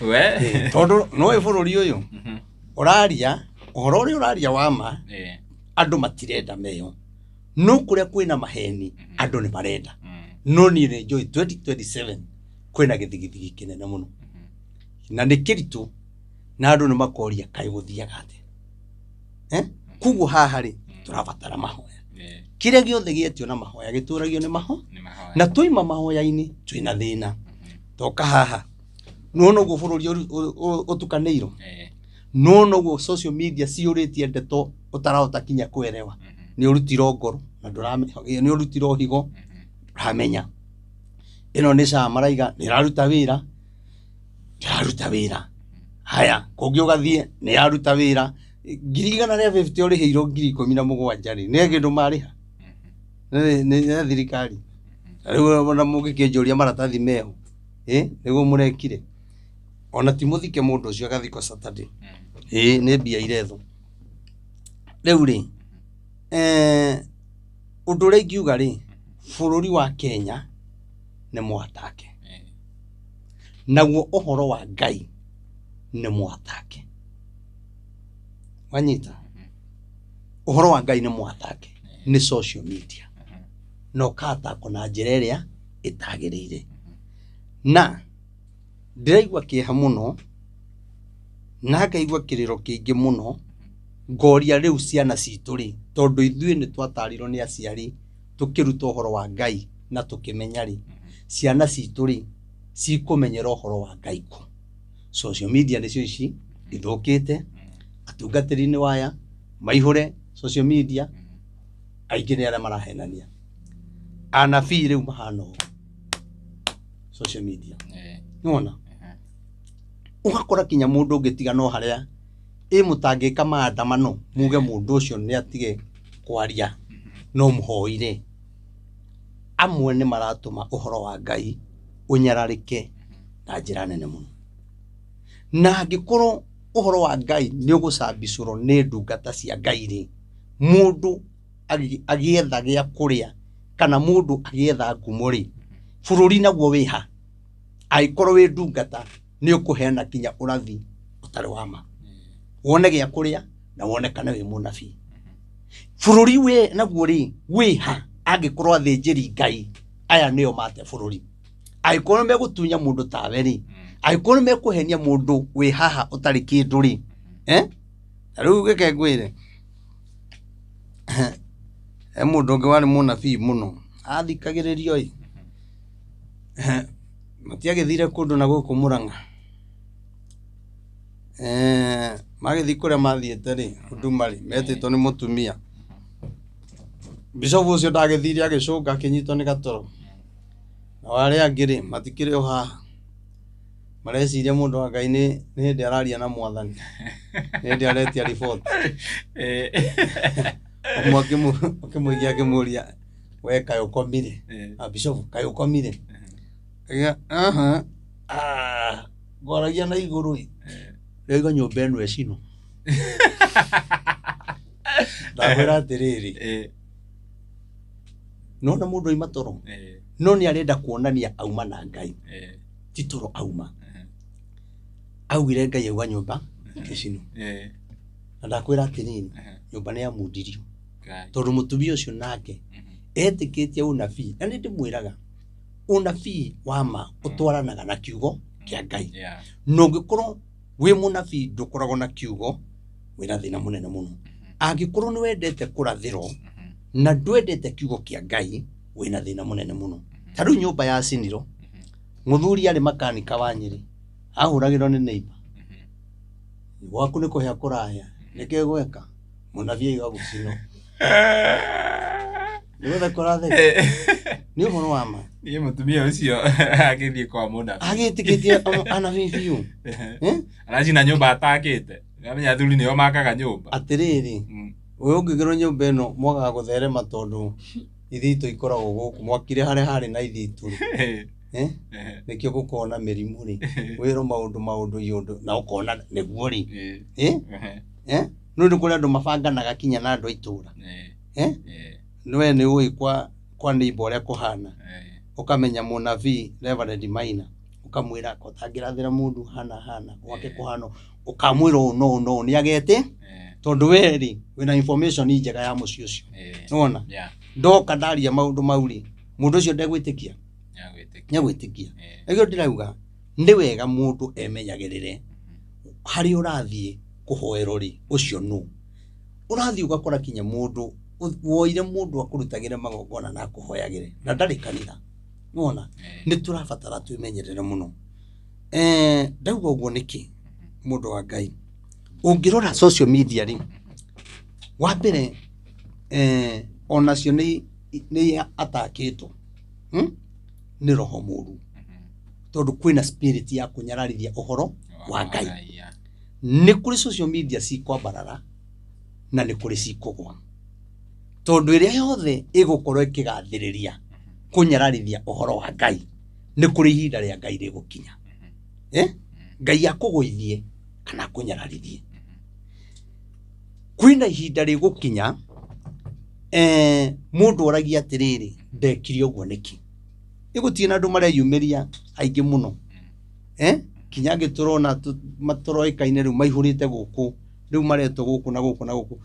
We Tondũ nĩũĩ bũrũri ũyũ ũraria ũhoro ũrĩa ũraria wa ma, andũ matirenda meyo, no kũrĩa kwĩna maheni andũ nĩ marenda. No niĩ nĩ njũĩ 2027 kwĩna gĩthigithigi kĩnene mũno na nĩ kĩritũ, na andũ nĩ makoria kaĩ gũthiaga atĩa. Koguo haha rĩ tũrabatara mahoya, kĩrĩa gĩothe gĩetio na mahoya gĩtũragio nĩ maho, na twaima mahoya-inĩ twĩna thĩna. Toka haha nĩwona ũguo bũrũri ũtukanĩirwo, nĩwona ũguo social media ciyũrĩtie ndeto ũtarahota kinya kuelewa. Nĩ ũrutirwo ngoro na nĩ ũrutirwo higo ndũramenya ĩno nĩ SHA maraiga nĩ ĩraruta wĩra, ndĩraruta wĩra. Haya kũngĩ ũgathiĩ nĩ yaruta wĩra, 150,000 ũrĩhĩirwo 17,000 rĩ, nĩ kĩndũ marĩha nĩ thirikari. Rĩu ona mũngĩkĩnjũria maratathi meho, nĩguo mũrekire, ona ti mũthike mũndũ ũcio agathikwo Saturday, nĩ mbia irethwo. Rĩu rĩ, ũndũ ũrĩa ingiuga rĩ, bũrũri wa Kenya nĩ mwatake, naguo ũhoro wa Ngai nĩ mwatake. Wanyita? Ũhoro wa Ngai nĩ mwatake nĩ social media, na ũkatakwo na njĩra ĩrĩa ĩtagĩrĩire. Na ndĩraigua kĩeha mũno na ngaigua kĩrĩro kĩingĩ mũno, ngoria rĩu ciana citũ rĩ, tondũ ithuĩ nĩ twatarirwo nĩ aciari tũkĩruta ũhoro wa Ngai na tũkĩmenya rĩ, ciana citũ rĩ cikũmenyera ũhoro wa Ngai kũ? Social media nĩcio ici ithũkĩte, atungatĩri nĩ waya maihũre social media, aingĩ nĩ arĩa marahenania. Anabii rĩu mahana ũũ social media, nĩwona ũgakora kinya mũndũ ũngĩ tiga no harĩa ĩ mũtangĩka maandamano muge mũndũ ũcio nĩ atige kwaria no mũhoire. Amwe nĩ maratũma ũhoro wa Ngai ũnyararĩke na njĩra nene mũno, na angĩkorwo ũhoro wa Ngai nĩ ũgũcambicũrwo nĩ ndungata cia Ngai rĩ, mũndũ agĩetha gĩa kũrĩa kana mũndũ agĩetha ngumo rĩ, bũrũri naguo wĩha? Angĩkorwo wĩ ndungata nĩ ũkũheana kinya ũrathi ũtarĩ wa ma, wone gĩa kũrĩa na wonekane wĩ mũnabii. Bũrũri wĩ naguo rĩ wĩha angĩkorwo athĩnjĩri Ngai aya nĩo mate bũrũri? Angĩkorwo megũtunya mũndũ tawe rĩ, angĩkorwo mekũhenia mũndũ wĩ haha ũtarĩ kĩndũ rĩ, Ta rĩu reke ngwĩre, he mũndũ ũngĩ warĩ mũnabii mũno, athikagĩrĩrio ĩ, matiagĩthire kũndũ na gũkũ Mũrang'a, magĩthiĩ kũrĩa mathiĩte rĩ, Huduma rĩ, metĩtwo nĩ mũtumia. Bishofu ũcio ndagĩthire agĩcũnga akĩnyitwo nĩ gatoro. Nao arĩa angĩ rĩ, matikĩrĩ o haha. Mareciria mũndũ wa Ngai nĩ hĩndĩ araria na mwathani, nĩ hĩndĩ aretia riboti. Ũmwe akĩmũigia akĩmũria, we kaĩ ũkomire? Bishofu, kaĩ ũkomire? Aha, ngwaragia na igũrũ ĩ. Rĩu nyũmba ĩno ĩcinwo. Ndakwĩra atĩrĩrĩ, nona mũndũ aima toro, no nĩ arenda kuonania auma na Ngai, ti toro auma. Augire Ngai auga nyũmba ĩcinwo. Na ndakwĩra atĩrĩrĩ, nyũmba nĩ yamundirio, tondũ mũtumia ũcio nake etĩkĩtie ũnabii. Na nĩ ndĩmwĩraga, ũnabii wa ma ũtwaranaga na kiugo kĩa Ngai. Na ũngĩkorwo wĩ mũnabii ndũkoragwo na kiugo, wĩna thĩna mũnene mũno. Angĩkorwo nĩ wendete kũrathĩrwo na ndwendete kiugo kĩa Ngai, Wĩna thĩna mũnene mũno. Ta rĩu nyũmba ya ciniro, mũthuri arĩ makanika wa Nyĩrĩ, ahũragĩrwo nĩ neighbor. Gwaku nĩ kũhĩa kũrahĩa, nĩkĩ gweka? Mũnabii aiga gũcinwo. Nĩ gũtheka ũratheka? Nĩ ũhoro wa ma. Niĩ mũtumia ũcio agĩthiĩ kwa mũnabii. Agĩtĩkĩtie anabii biũ. Eh? Aracina nyũmba atakĩte. Amenya athuri nĩo makaga nyũmba. Atĩrĩrĩ, ũyũ ũngĩgerwo nyũmba ĩno mwagaga gũtherema tondũ ithitũ ikoragwo gũkũ mwakire harĩa harĩ na ithitũ rĩ. Eh? Nĩkĩo gũkoragwo na mĩrimũ rĩ, wĩrwo maũndũ maũndũ iũndũ na ũkona nĩguo rĩ. Eh? Eh? Nĩ ũndũ kũrĩ andũ mabanganaga kinya na andũ a itũra. Eh? We nĩ ũĩ kwa kwa neighbor ũrĩa kũhana, ũkamenya mũnabii Reverend Maina, ũkamwĩra ko ũtangĩrathĩra mũndũ hana hana gwake kũhana, ũkamwĩra ũũ no ũũ no ũũ nĩ agete, tondũ we rĩ wĩna information njega ya mũciĩ ũcio. Nĩwona? Ndoka ndaria maũndũ mau rĩ, mũndũ ũcio ndegwĩtĩkia, nĩegwĩtĩkia. Nĩkĩo ndĩrauga nĩ wega mũndũ emenyagĩrĩre harĩa ũrathiĩ kũhoerwo rĩ, ũcio nũ ũrathiĩ ũgakora kinya mũndũ woire mũndũ akũrutagĩre magongona na akũhoyagĩre na ndarĩ kanitha. Nĩwona? Nĩ tũrabatara twĩmenyerere mũno. Ndauga ũguo nĩkĩ, mũndũ wa Ngai? Ũngĩrora social media rĩ, wa mbere onacio nĩ nĩ atakĩtwo nĩ roho mũru, tondũ kwĩna spirit ya kũnyararithia ũhoro wa Ngai. Nĩ kũrĩ social media cikwambarara na nĩ kũrĩ cikũgwa, tondũ ĩrĩa yothe ĩgũkorwo ĩkĩgathĩrĩria kũnyararithia ũhoro wa Ngai, nĩ kũrĩ ihinda rĩa Ngai rĩgũkinya. Eh? Ngai akũgũithie kana akũnyararithie. Kwĩna ihinda rĩgũkinya mũndũ oragia atĩrĩrĩ, ndekire ũguo nĩkĩ? Ĩgũtirĩ na andũ mareyumĩria aingĩ mũno. Eh? Kinya angĩ tũrona matũroĩkaine rĩu maihũrĩte gũkũ, rĩu maretwo gũkũ na gũkũ na gũkũ.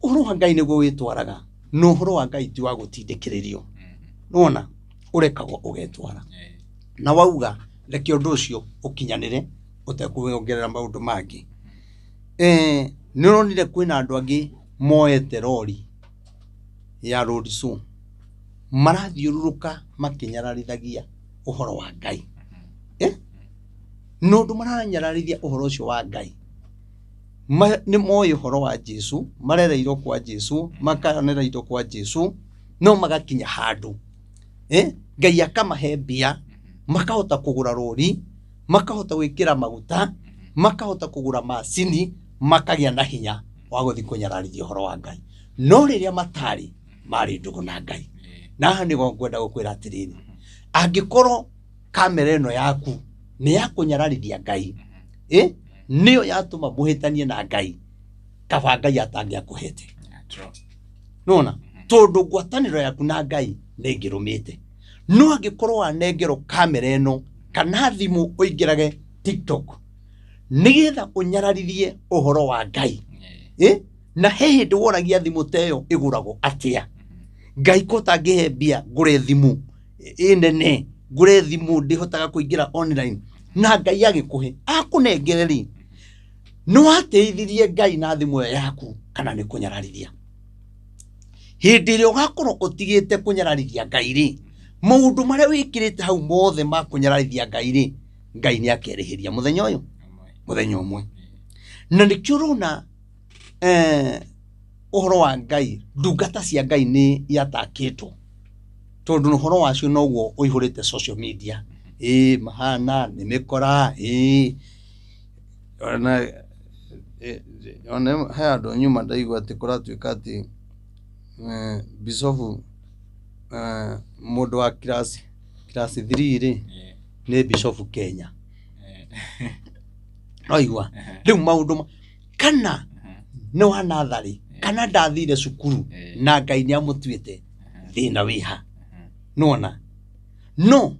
Ũhoro wa Ngai nĩguo wĩtwaraga, na ũhoro wa Ngai ti wa gũtindĩkĩrĩrio. Nĩwona? Ũrekagwo ũgetwara. Na wauga reke ũndũ ũcio ũkinyanĩre ũtekuongerera maũndũ mangĩ. Nĩ ũronire kwĩna andũ angĩ moete rori ya road show, marathiũrũrũka makĩnyararithagia ũhoro wa Ngai. Eh? Na ũndũ maranyararithia ũhoro ũcio wa Ngai, nĩ moĩ ũhoro wa Jesu, marereirwo kwa Jesu, makonera indo kwa Jesu, no magakinya handũ. Eh? Ngai akamahe mbia, makahota kũgũra rori, makahota gwĩkĩra maguta, makahota kũgũra macini, makagĩa na hinya wa gũthiĩ kũnyararithia ũhoro wa Ngai. No rĩrĩa matarĩ, marĩ ndũgũ na Ngai. Na haha nĩho ngwenda gũkwĩra atĩrĩrĩ, angĩkorwo kamera ĩno yaku nĩ ya kũnyararithia Ngai, nĩyo yatũma mũhĩtanie na Ngai, kaba Ngai atangĩakũhete. Nĩwona? Tondũ ngwatanĩro yaku na Ngai nĩ ĩngĩrũmĩte. No angĩkorwo wanengerwo kamera ĩno kana thimũ ũingĩrage TikTok nĩgetha ũnyararithie ũhoro wa Ngai, na he hĩndĩ woragia thimũ ta ĩyo ĩgũragwo atĩa? Ngai ko ũtangĩhe mbia ngũre thimũ ĩnene, ngũre thimũ ndĩhotaga kũingĩra online, na Ngai agĩkũhe akũnengere rĩ, nĩ watĩithirie Ngai na thimũ ĩyo yaku kana nĩ kũnyararithia? Hĩndĩ ĩrĩa ũgakorwo ũtigĩte kũnyararithia Ngai rĩ, maũndũ marĩa wĩkĩrĩte hau mothe ma kũnyararithia Ngai rĩ, Ngai nĩ akerĩhĩria mũthenya ũyũ, mũthenya ũmwe. Na nĩkĩo ũrona ũhoro wa Ngai, ndungata cia Ngai nĩ iatakĩtwo, tondũ ũhoro wacio noguo ũihũrĩte social media. Ĩĩ mahana nĩ mĩkora, ĩĩ ona ona he handũ nyuma ndaigua atĩ kũratuĩka atĩ bicobu mũndũ wa class 3 rĩ, nĩ bicobu Kenya. Noigua rĩu maũndũ kana nĩ wa natharĩ kana ndathire cukuru na Ngai nĩ amũtuĩte thĩna wĩha. Nĩwona? No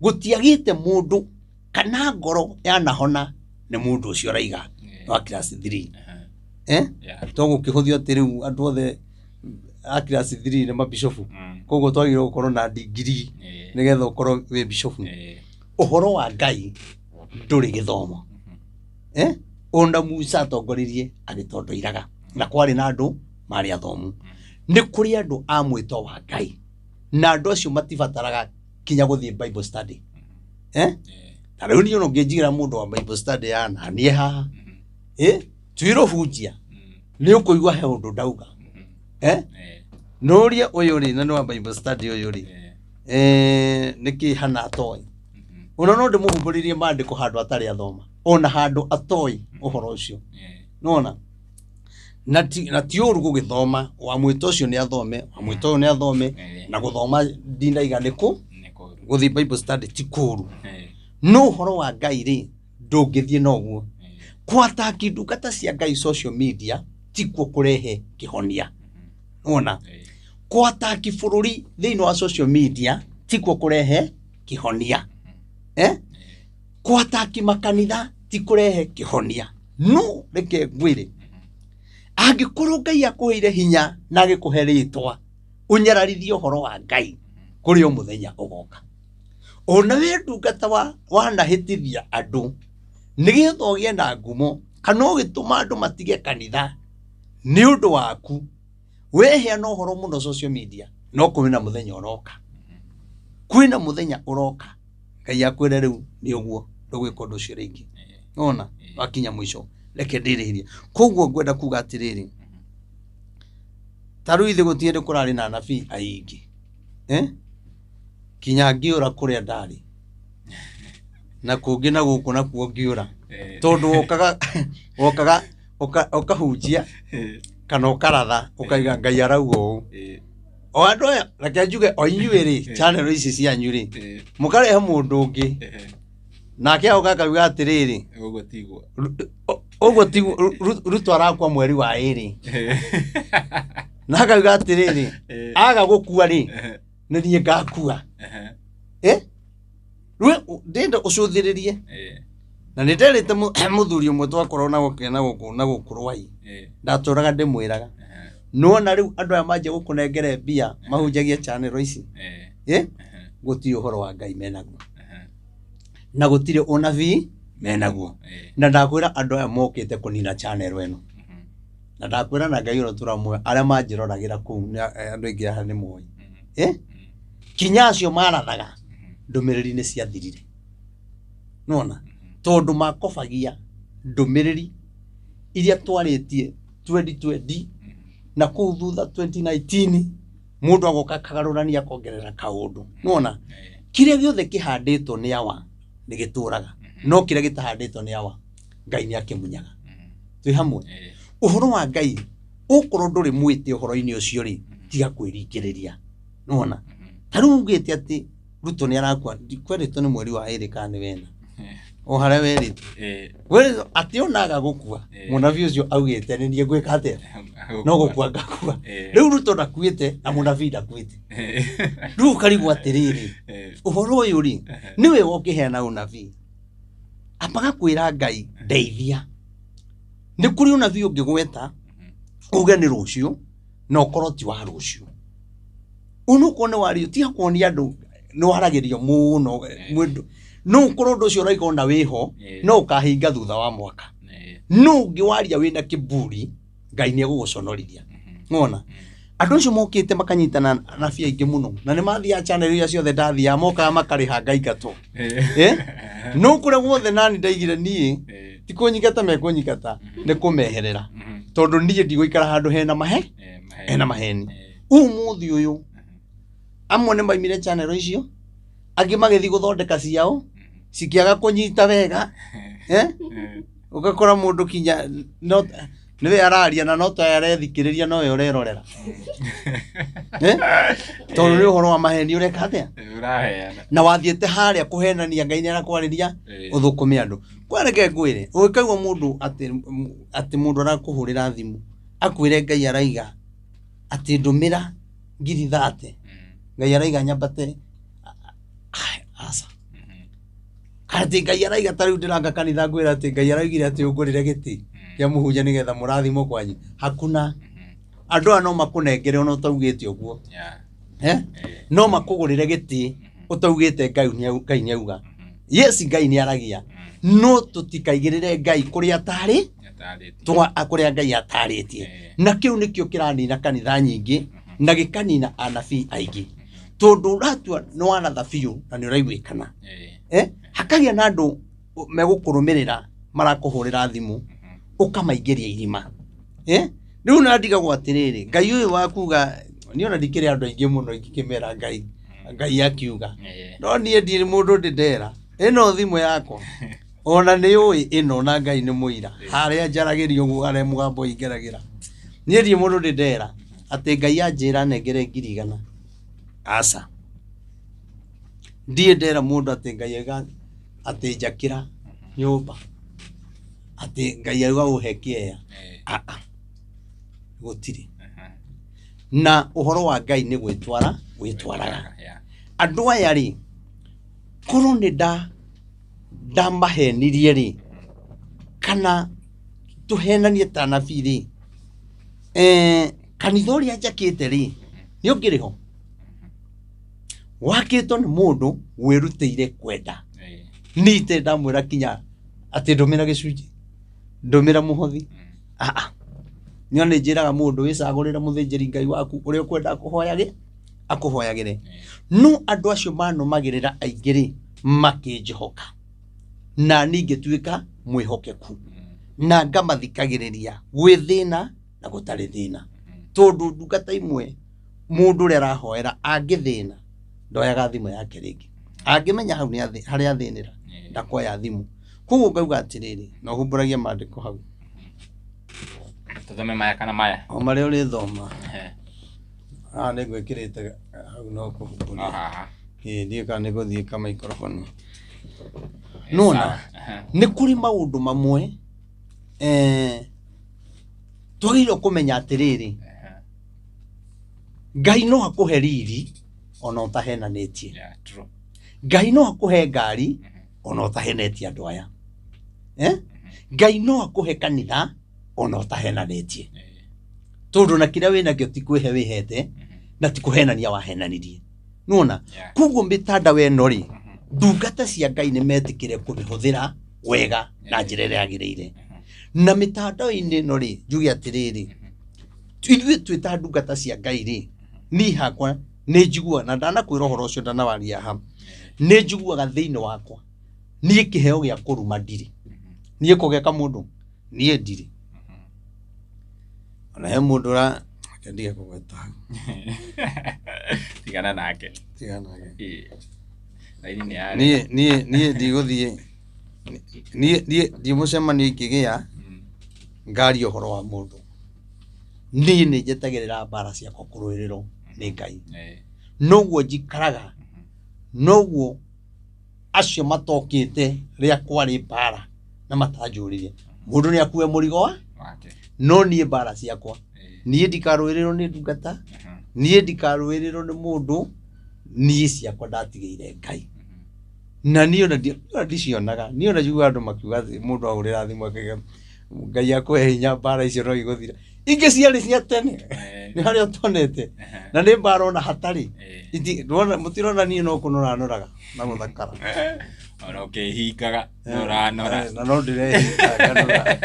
gũtiagĩte mũndũ kana ngoro yanahona nĩ mũndũ ũcio ũraiga wa class 3. To gũkĩhũthio atĩ rĩu andũ othe a class 3 nĩ mabicobu, koguo twagĩrĩirwo gũkorwo na degree nĩgetha ũkorwo wĩ bicobu. Ũhoro wa Ngai ndũrĩ gĩthomo. Ona Musa atongoririe agĩtondoiraga, na kwarĩ na andũ marĩ athomu. Nĩ kũrĩ andũ a mwĩto wa Ngai Na andũ acio matibataraga kinya gũthiĩ Bible study. Ta rĩu niĩ ona ũngĩnjigĩra mũndũ wa Bible study ya naniĩ haha, twĩrwo hunjia, nĩ ũkũigua he ũndũ ndauga. Nũrie ũyũ rĩ, na nĩ wa Bible study ũyũ rĩ, nĩkĩ hana atoĩ. Ona no ndĩmũhumbũrĩrie maandĩko handũ atarĩ athoma, ona handũ atoĩ ũhoro ũcio. Nĩwona? Na ti ũru gũgĩthoma, wa mwĩto ũcio nĩ athome, wa mwĩto ũyũ nĩ athome, na gũthoma ndinaiga nĩ kũ, gũthiĩ Bible study ti kũru. No ũhoro wa Ngai rĩ, ndũngĩthiĩ na ũguo. Kwataki ndungata cia Ngai social media tikuo kũrehe kĩhonia. Nĩwona? Kwataki bũrũri thĩinĩ wa social media tikuo kũrehe kĩhonia. Kwataki makanitha ti kũrehe kĩhonia. No reke ngwĩre, angĩkorwo Ngai akũheire hinya na agĩkũhe rĩtwa, ũnyararithie ũhoro wa Ngai kũrĩ o mũthenya ũgoka. Ona wĩ ndungata wanahĩtithia andũ nĩgetha ũgĩe na ngumo kana ũgĩtũma andũ matige kanitha nĩ ũndũ waku, weheana ũhoro mũno social media, no kwĩna mũthenya ũroka. Kwĩna mũthenya ũroka Ngai akwĩre rĩu nĩ ũguo ndũgwĩka ũndũ ũcio rĩngĩ. Nĩwona? Wakinya mũico reke ndĩrĩhĩrie. Koguo ngwenda kuga atĩrĩrĩ, ta rĩu ithuĩ gũtirĩ hĩndĩ kũrarĩ na anabii aingĩ. Kinya ngĩũra kũrĩa ndarĩ na kũngĩ na gũkũ nakuo ngĩũra, tondũ wokaga ũkahunjia kana ũkaratha ũkaiga Ngai arauga ũũ. O andũ aya reke njuge o inyuĩ rĩ, channel ici cianyu rĩ, mũkarehe mũndũ ũngĩ nake agoka akauga atĩrĩrĩ, Ũguo tiguo. Ũguo tiguo, Ruto arakua mweri wa 2. Na akauga atĩrĩrĩ, aga gũkua rĩ, nĩ niĩ ngakua. Rĩu ndĩrenda ũcũthĩrĩrie. Na nĩ nderĩte mũthuri ũmwe twakorwo na gũkĩ na gũkũ na gũkũ Rwai. Ndatũraga ndĩmwĩraga. Nĩwona rĩu andũ aya manjia gũkũnengere mbia mahunjagia channel ici. Gũtirĩ ũhoro wa Ngai menaguo. Na gũtirĩ ũnabii menaguo. Na ndakwĩra andũ aya mokĩte kũnina channel ĩno. Na ndakwĩra na Ngai ũrĩa tũramũhe, arĩa manjĩroragĩra kũu, nĩ andũ aingĩ haha nĩ moĩ. Kinya acio marathaga, ndũmĩrĩri nĩ ciathirire. Nĩwona? Tondũ makobagia ndũmĩrĩri iria twarĩtie 2020 na kũu thutha 2019, mũndũ agoka akagarũrania akongerera kaũndũ. Nĩwona? Kĩrĩa gĩothe kĩhandĩtwo nĩ awa nĩ gĩtũraga, no kĩrĩa gĩtahandĩtwo nĩ awa Ngai nĩ akĩmunyaga. Twĩ hamwe? Ũhoro wa Ngai ũkorwo ndũrĩ mwĩtĩ ũhoro-inĩ ũcio rĩ, tiga kwĩringĩrĩria. Nĩwona? Ta rĩu ugĩte atĩ Ruto nĩ arakua, ndikwerĩtwo nĩ mweri wa 2 kana nĩ wena. O harĩa werĩtwo. Werĩtwo atĩ ona aga gũkua, mũnabii ũcio augĩte nĩ niĩ ngwĩka atĩa? No gũkua ngakua. Rĩu Ruto ndakuĩte na mũnabii ndakuĩte. Rĩu ũkarigwo atĩrĩrĩ, ũhoro ũyũ rĩ, nĩwe ũkĩheana ũnabii. Ambaga kwĩra Ngai ndeithia. Nĩ kũrĩ ũnabii ũngĩgweta uge nĩ rũciũ na ũkorwo ti wa rũciũ. Ũnokorwo nĩ wario, tiga kuonia andũ nĩ waragĩrio mũno, mwĩndũ. No ũkorwo ũndũ ũcio ũraiga ona wĩho, no ũkahinga thutha wa mwaka. No ũngĩwaria wĩna kĩburi, Ngai nĩ egũgũconorithia. Nĩwona? Andũ acio mokĩte makanyitana anabii aingĩ mũno, na nĩ mathiaga channel iria ciothe ndathiaga, mokaga makarĩha ngaingatwo. No kũrĩa guothe nani ndaigire niĩ, ti kũnyingata mekũnyingata, nĩ kũmeherera. Tondũ niĩ ndigũikara handũ hena mahe, hena maheni. Ũmũthĩ ũyũ, amwe nĩ maimire channel icio, angĩ magĩthiĩ gũthondeka ciao, cikĩaga kũnyita wega. Ũgakora mũndũ kinya no nĩwe araria na no ta arethikĩrĩria nowe ũrerorera. Tondũ nĩ ũhoro wa maheni ũreka atĩa? Ũraheana. Na wathiĩte harĩa kũhenania Ngai nĩ arakwarĩria, ũthũkũme andũ. Kwa reke ngwĩre, ũngĩkaigua mũndũ atĩ mũndũ arakũhũrĩra thimũ, akwĩre Ngai araiga atĩ ndũmĩra ngiri thate, Ngai araiga nyambate, aca. Atĩ Ngai araiga ta rĩu ndĩranga kanitha ngwĩra atĩ Ngai araugire atĩ ũngũrĩre gĩtĩ kĩa mũhunjia nĩgetha mũrathimwo kwanyu. Hakuna. Andũ aya no makũnengere ona ũtaugĩte ũguo. No makũgũrĩre gĩtĩ ũtaugĩte Ngai nĩauga. Yes, Ngai nĩaragia. No tũtikaigĩrĩre Ngai kũrĩa atarĩ, kũrĩa Ngai atarĩtie. Na kĩu nĩkĩo kĩranina kanitha nyingĩ na gĩkanina anabii aingĩ. Tondu ũratua nĩ waratha biũ na nĩ ũraiguĩkana. Hakagia na andũ megũkũrũmĩrĩra marakũhũrĩra thimũ ũkamaingĩria irima. Rĩu na ndigagwo atĩrĩrĩ, Ngai ũyũ wa kuga niĩ ona ndikĩrĩ andũ aingĩ mũno ingĩkĩmera Ngai, Ngai akiuga. No niĩ ndirĩ mũndũ ndĩ ndera. Ĩno thimũ yakwa ona nĩ ũĩ ĩno na Ngai nĩ mũira. Harĩa njaragĩria ũguo harĩa mũgambo ũingĩragĩra. Niĩ ndirĩ mũndũ ndĩ ndera atĩ Ngai anjĩra nengere 100,000. Aca. Ndirĩ ndera mũndũ atĩ Ngai auga atĩ njakĩra nyũmba. Atĩ Ngai auga ũhe kĩeya. Aa. Gũtirĩ. Na ũhoro wa Ngai nĩ gwĩtwara wĩtwaraga. Andũ aya rĩ, korwo nĩ ndamahenirie rĩ, kana tũhenanie ta anabii rĩ, kanitha ũrĩa njakĩte rĩ, nĩ ũngĩrĩ ho? Wakĩtwo nĩ mũndũ wĩrutĩire kwenda. Nite ndamwĩra kinya atĩ ndũmĩra gĩcunjĩ, ndũmĩra mũhothi. Aa. Nyo nĩ njĩraga mũndũ wĩcagũrĩre mũthĩnjĩri Ngai waku ũrĩa ũkwenda akũhoyagĩ, akũhoyagĩre. No andũ acio manũmagĩrĩra aingĩ rĩ, makĩnjĩhoka. Na niĩ ngĩtuĩka mwĩhokeku. Na ngamathikagĩrĩria gwĩ thĩna na gũtarĩ thĩna. Tondũ ndungata imwe mũndũ ũrĩa arahoera angĩthĩna ndoyaga thimũ yake rĩngĩ. Angĩmenya hau nĩ harĩa athĩnĩra ndakoya thimũ. Koguo ngauga atĩrĩrĩ, na ũhumbũragie maandĩko hau. Tũthome maya kana maya? O marĩa ũrĩthoma. Haha nĩ ngwĩkĩrĩte hau no kũhumbũria. Ĩĩ, ndiũĩ kana nĩ gũthiĩ ka microphone. Nona, nĩ kũrĩ maũndũ mamwe twagĩrĩirwo kũmenya atĩrĩrĩ, Ngai no akũhe riri ona ũtahenanĩtie. Ngai no akũhe ngari ona ũtahenetie andũ aya. Ngai no akũhe kanitha ona ũtahenanĩtie. Tondũ na kĩrĩa wĩnakĩo ti kwĩhe wĩhete na ti kũhenania wahenanirie. Nĩwona? Koguo mĩtandao ĩno rĩ, ndungata cia Ngai nĩ metĩkĩre kũmĩhũthĩra wega na njĩra ĩrĩa yagĩrĩire. Na mĩtandao-inĩ ĩno rĩ, njuge atĩrĩrĩ, ithuĩ twĩ ta ndungata cia Ngai rĩ, niĩ hakwa nĩ njiguaga, na ndanakwĩra ũhoro ũcio ndanawaria haha, nĩ njiguaga thĩinĩ wakwa, niĩ kĩheo gĩa kũruma ndirĩ. Niĩ kũgeka mũndũ, niĩ ndirĩ. Ona he mũndũ ũra, reke ndige kũgweta hau. Tigana nake. Tigana nake. Raini nĩ yarĩ. Niĩ, niĩ, niĩ ndigũthiĩ. Niĩ, niĩ, ndiĩ mũcemanio ingĩgĩa, ngaria ũhoro wa mũndũ. Niĩ nĩ njetagĩrĩra mbara ciakwa kũrũĩrĩrwo nĩ Ngai. Noguo njikaraga, noguo acio matokĩte rĩrĩa kwarĩ mbara na matanjũririe. Mũndũ nĩ akue mũrigo wa wake. No niĩ mbara ciakwa. Niĩ ndikarũĩrĩrwo nĩ ndungata, niĩ ndikarũĩrĩrwo nĩ mũndũ, niĩ ciakwa ndatigĩire Ngai. Na niĩ ona ndicionaga, niĩ ona njiguaga andũ makiuga atĩ mũndũ ahũrĩra thimũ akauga Ngai akũhe hinya mbara icio no igũthira. Ingĩ ciarĩ cia tene, nĩ harĩa ũtonete. Na nĩ mbara ona hatarĩ. Mũtirona niĩ no kũnora noraga na gũthakara. Ona ũkĩhingaga, no ũranora. Na no ndĩrehinga nganora.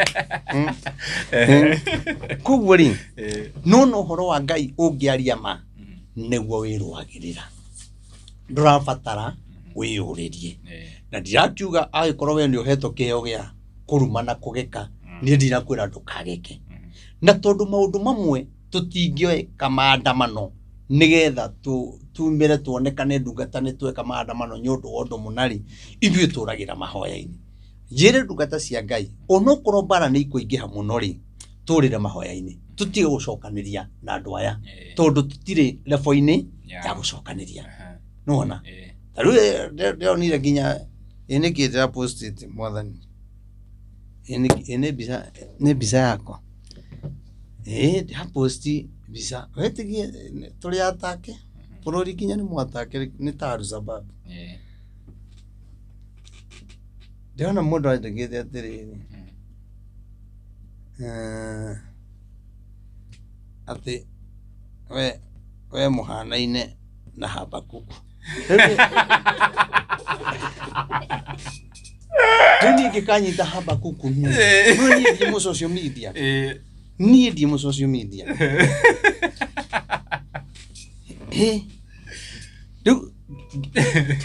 Koguo rĩ, no na ũhoro wa Ngai ũngĩaria ma, nĩguo wĩrũagĩrĩra. Ndũrabatara wĩyũrĩrie. Na ndirakiuga angĩkorwo we nĩ ũhetwo kĩheo gĩa kũruma na kũgeka, niĩ ndirakwĩra ndũkageke. Na tondũ maũndũ mamwe tũtingĩoeka maandamano nĩgetha tumĩre tuonekane ndungata nĩ tweka maandamano nĩ ũndũ wa ũndũ mũna rĩ, ithuĩ tũragĩra mahoya-inĩ. Njĩre ndungata cia Ngai, onokorwo mbara nĩ ikũingĩha mũno rĩ, tũrĩre mahoya-inĩ. Tũtige gũcokanĩria na andũ aya, tondũ tũtirĩ level-inĩ ya gũcokanĩria. Nĩwona? Ta rĩu ndĩronire nginya ĩ nĩkĩ ndĩrapostĩte mwathani? Ĩ nĩ mbica, nĩ mbica yakwa. Ĩ ndĩraposti mbica. Wĩtĩkie tũrĩ atake, bũrũri nginya nĩ mwatake nĩ ta Al-Shabaab. Ndĩrona mũndũ andĩkĩte atĩrĩrĩ, atĩ we mũhanaine na Habakuku. Rĩu niĩ ngĩkanyita Habakuku nũ? Rĩu niĩ ndiĩ mũ social media. Niĩ ndiĩ mũ social media.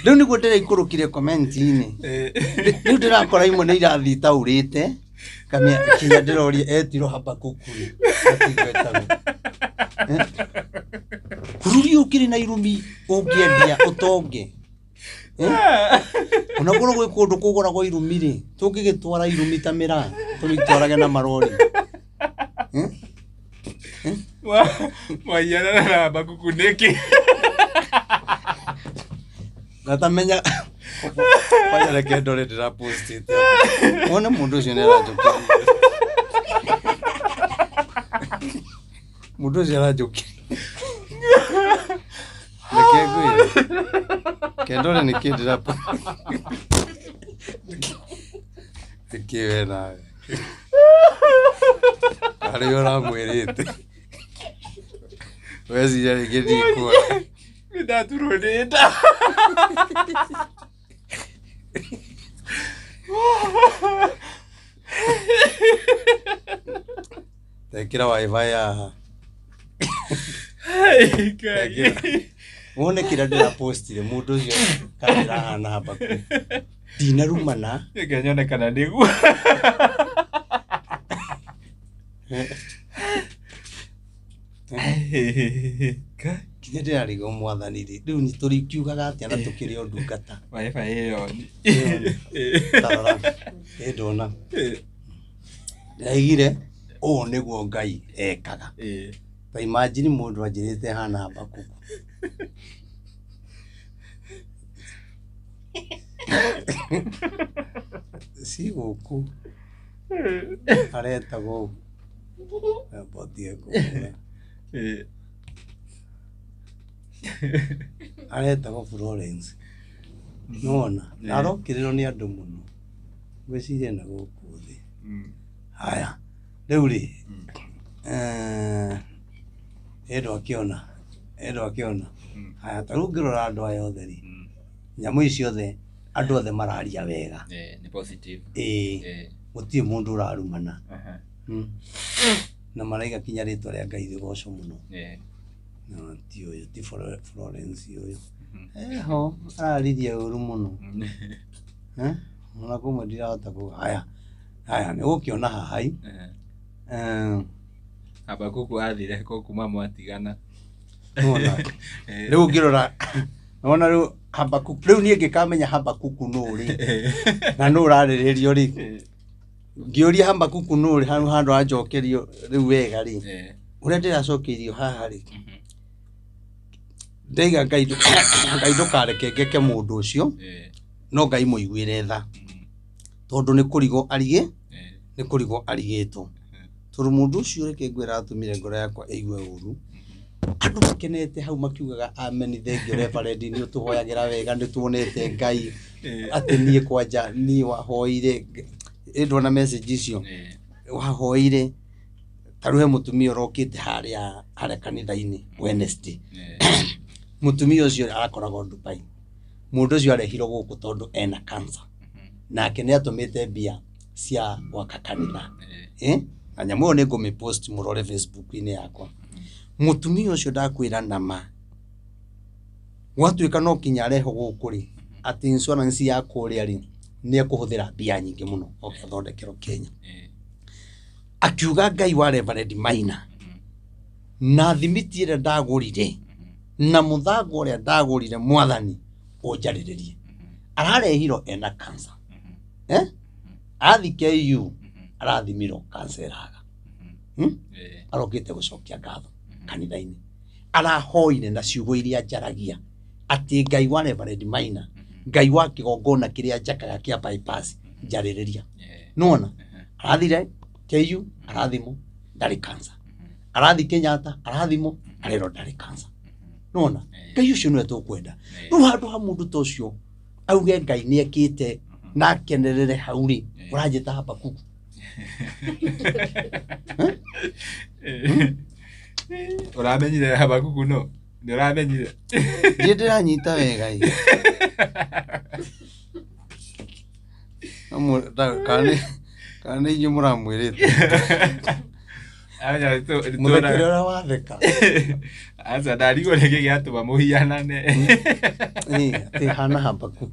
Rĩu nĩguo ndĩraikũrũkire comment-inĩ. Rĩu ndĩrakora imwe nĩ irathiĩ itaũrĩte kamĩa kinya ndĩroria etirwo Habakuku rĩ atigwo etagwo. Bũrũri ũyũ ũkĩrĩ na irumi ũngĩendia ũtonge. Ona korwo gwĩ kũndũ kũgũragwo irumi rĩ, tũngĩgĩtwara irumi ta mĩraa, tũrĩtwarage na marori. Mwahianana na Habakuku nĩkĩ? Ngatamenya kwanja reke ndore ndĩrapostĩte. Wone mũndũ ũcio nĩ aranjũkĩria. Mũndũ ũcio aranjũkĩria. Reke ngwĩre. Reke ndore nĩkĩ ndĩrapo Nĩkĩ we nawe? Harĩa ũramwĩrĩte. Weciria rĩngĩ ndikuona. Nĩndaturwo nĩ nda. Tekĩra wifi haha. Ngai. Wone kĩrĩa ndĩrapostire mũndũ ũcio kana ndĩrahana Habakuku. Ndinarumana. Reke nyone kana nĩguo. Ngai. Kinya ndĩrarigwo mwathani rĩ, rĩu nĩ tũrĩkiugaga atĩa na tũkĩrĩ o ndungata. Wifi ĩyo Ta rora, ĩ ndona. Ndĩraigire ũũ nĩguo Ngai ekaga. Ta imagine mũndũ anjĩrĩte hana Habakuku. Ci gũkũ aretagwo mbotie kũhũra. Aretagwo Florence. Nĩwona? Na arokĩrĩrwo nĩ andũ mũno. Ngwĩciria na gũkũ thĩ. Haya, rĩu rĩ, ĩ ndwakĩona, ĩ ndwakĩona. Haya, ta rĩu ũngĩrora andũ aya othe rĩ, nyamũ ici ciothe andũ othe mararia wega. Nĩ positive. Ĩĩ, gũtirĩ mũndũ ũrarumana. Na maraiga kinya rĩtwa rĩa Ngai rĩgocwo mũno. No ti ũyũ, ti Florence ũyũ. Eho, araririe ũru mũno. Ona kũmwe ndirahota kuga. Haya, haya, nĩ ũgũkĩona haha i. Habakuku athire kũ kuma mwatigana. Nĩwona? Rĩu ũngĩrora, nĩwona rĩu Habakuku, rĩu niĩ ngĩkamenya Habakuku nũ rĩ, na nũ ũrarĩrĩrio rĩ. Ngĩũria Habakuku nũ rĩ, hau handũ anjokerio rĩu wega rĩ. Ũrĩa ndĩracokeirio haha rĩ, ndaiga Ngai Ngai ndũkareke ngeke mũndũ ũcio, no Ngai mũiguĩre tha. Tondũ nĩ kũrigwo arigĩ, nĩ kũrigwo arigĩtwo. Tondũ mũndũ ũcio reke ngwĩre atũmire ngoro yakwa ĩigue ũru. Andũ makenete hau makiugaga amen, thengiũ Reverend, nĩ ũtũhoyagĩra wega, nĩ tuonete Ngai. Atĩ niĩ kwanja niĩ wahoire, ĩ ndona message icio, wahoire. Ta rĩu he mũtumia ũrokĩte harĩa harĩa kanitha-inĩ Wednesday. Mũtumia ũcio arakoragwo Dubai. Mũndũ ũcio arehirwo gũkũ tondũ ena cancer. Nake nĩ atũmĩte mbia cia gwaka kanitha. Na nyamũ ĩyo nĩ ngũmĩpost mũrore Facebook-inĩ yakwa. Mũtumia ũcio ndakwĩra nama. Gwatuĩka no kinya arehwo gũkũ rĩ, atĩ insurance ya kũrĩa rĩ, nĩ ekũhũthĩra mbia nyingĩ mũno oke athondekerwo Kenya. Akiuga Ngai wa Reverend Maina na thimiti ĩrĩa ndagũrire na mũthanga ũrĩa ndagũrire mwathani ũnjarĩrĩrie. Ararehirwo ena cancer. Athi KU arathimirwo cancer ĩraga. Arokĩte gũcokia ngatho kanitha-inĩ. Arahoire na ciugo iria njaragia atĩ Ngai wa Reverend Maina, Ngai wa kĩgongona kĩrĩa njakaga kĩa bypass njarĩrĩria. Nĩwona? Arathire KU arathimwo ndarĩ cancer. Arathi Kenyatta arathimwo arerwo ndarĩ cancer. Nĩwona? Ngai ũcio nĩwe tũkwenda. Rĩu handũ ha mũndũ ta ũcio auge Ngai nĩ ekĩte na akenerere hau rĩ, ũranjĩta Habakuku. Ũramenyire Habakuku no? Nĩ ũramenyire? Ndiĩ ndĩranyita wega ĩ. Kana nĩ inyuĩ mũramwĩrĩte. Mũthekere ũrĩa watheka. Aca ndarigwo nĩkĩ gĩatũma mũhianane. Atĩ hana Habakuku.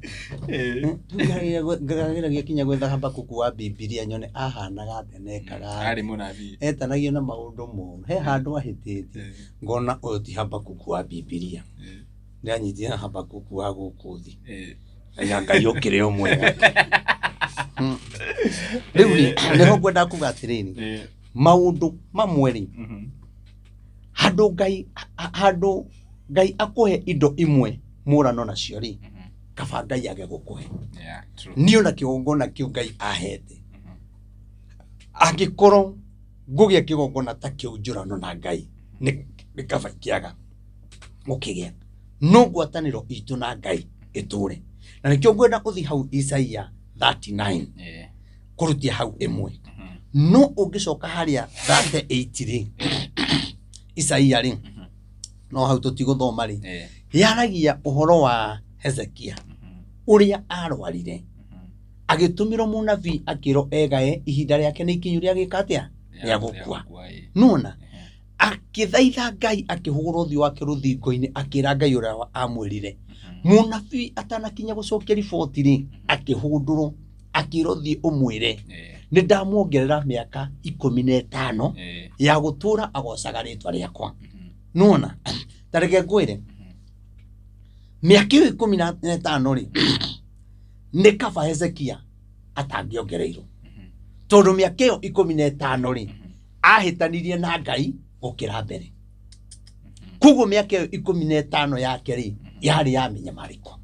Ngageragia kinya gwetha Habakuku wa Bibilia nyone ahanaga atĩa na ekaga atĩa. Arĩ mũnabii. Etanagio na maũndũ moru. He handũ ahĩtĩtie. Ngona ũyũ ti Habakuku wa Bibilia. Ndĩranyitire na Habakuku wa gũkũ thĩ. Aya Ngai ũkĩrĩ o mwega. Rĩu rĩ, nĩho ngwendaga kuga atĩrĩrĩ, maũndũ mamwe rĩ, handũ Ngai handũ Ngai akũhe indo imwe mũrano nacio rĩ, kaba Ngai age gũkũhe. Niĩ ona kĩgongona kĩu Ngai ahete, angĩkorwo ngũgĩa kĩgongona ta kĩu njũrano na Ngai, nĩ kaba ingĩaga gũkĩgĩa. No ngwatanĩro itũ na Ngai ĩtũre. Na nĩkĩo ngwenda ũthiĩ hau Isaia 39 kũrutia hau ĩmwe. No ũngĩcoka harĩa 38 rĩ, Isaia rĩ, no hau tũtigũthoma rĩ, yaragia ũhoro wa Hezekia ũrĩa arwarire, agĩtũmĩrwo mũnabii akĩrwo egae ihinda rĩake nĩ ikinyu rĩa gĩka atĩa, rĩa gũkua. Nona akĩthaitha Ngai akĩhũgũra ũthiũ wake rũthingo-inĩ akĩra Ngai ũrĩa amwĩrire. Mũnabii atanakinya gũcokia riboti rĩ, akĩhũndũrwo akĩrwo thiĩ ũmwĩre nĩ ndamuongerera mĩaka 15 ya gũtũra agocaga rĩtwa rĩakwa. Nona ta reke ngwĩre, mĩaka ĩyo 15 rĩ, nĩ kaba Hezekia atangĩongereirwo, tondũ mĩaka ĩyo 15 rĩ, ahĩtanirie na Ngai gũkĩra mbere. Koguo mĩaka ĩyo 15 yake rĩ, yarĩ ya mĩnyamarĩko.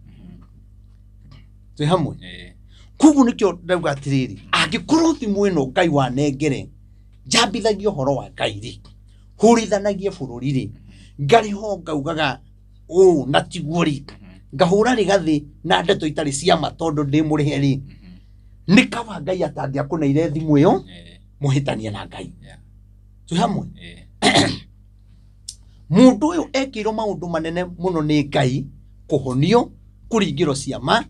Twĩ hamwe? Koguo nĩkĩo ndauga atĩrĩrĩ, angĩkorwo thimũ ĩno Ngai wanengere, njambithagie ũhoro wa Ngai rĩ, hũrithanagie bũrũri rĩ, ngarĩho ngaugaga ũũ na tiguo rĩ, ngahũra rĩgathĩ na ndeto itarĩ cia ma tondũ ndĩ mũrĩhe rĩ, nĩ kaba Ngai atangĩakũneire thimũ ĩyo mũhĩtanie na Ngai. Twĩ hamwe? Mũndũ ũyũ ekĩirwo maũndũ manene mũno nĩ Ngai, kũhonio, kũringĩrwo ciama,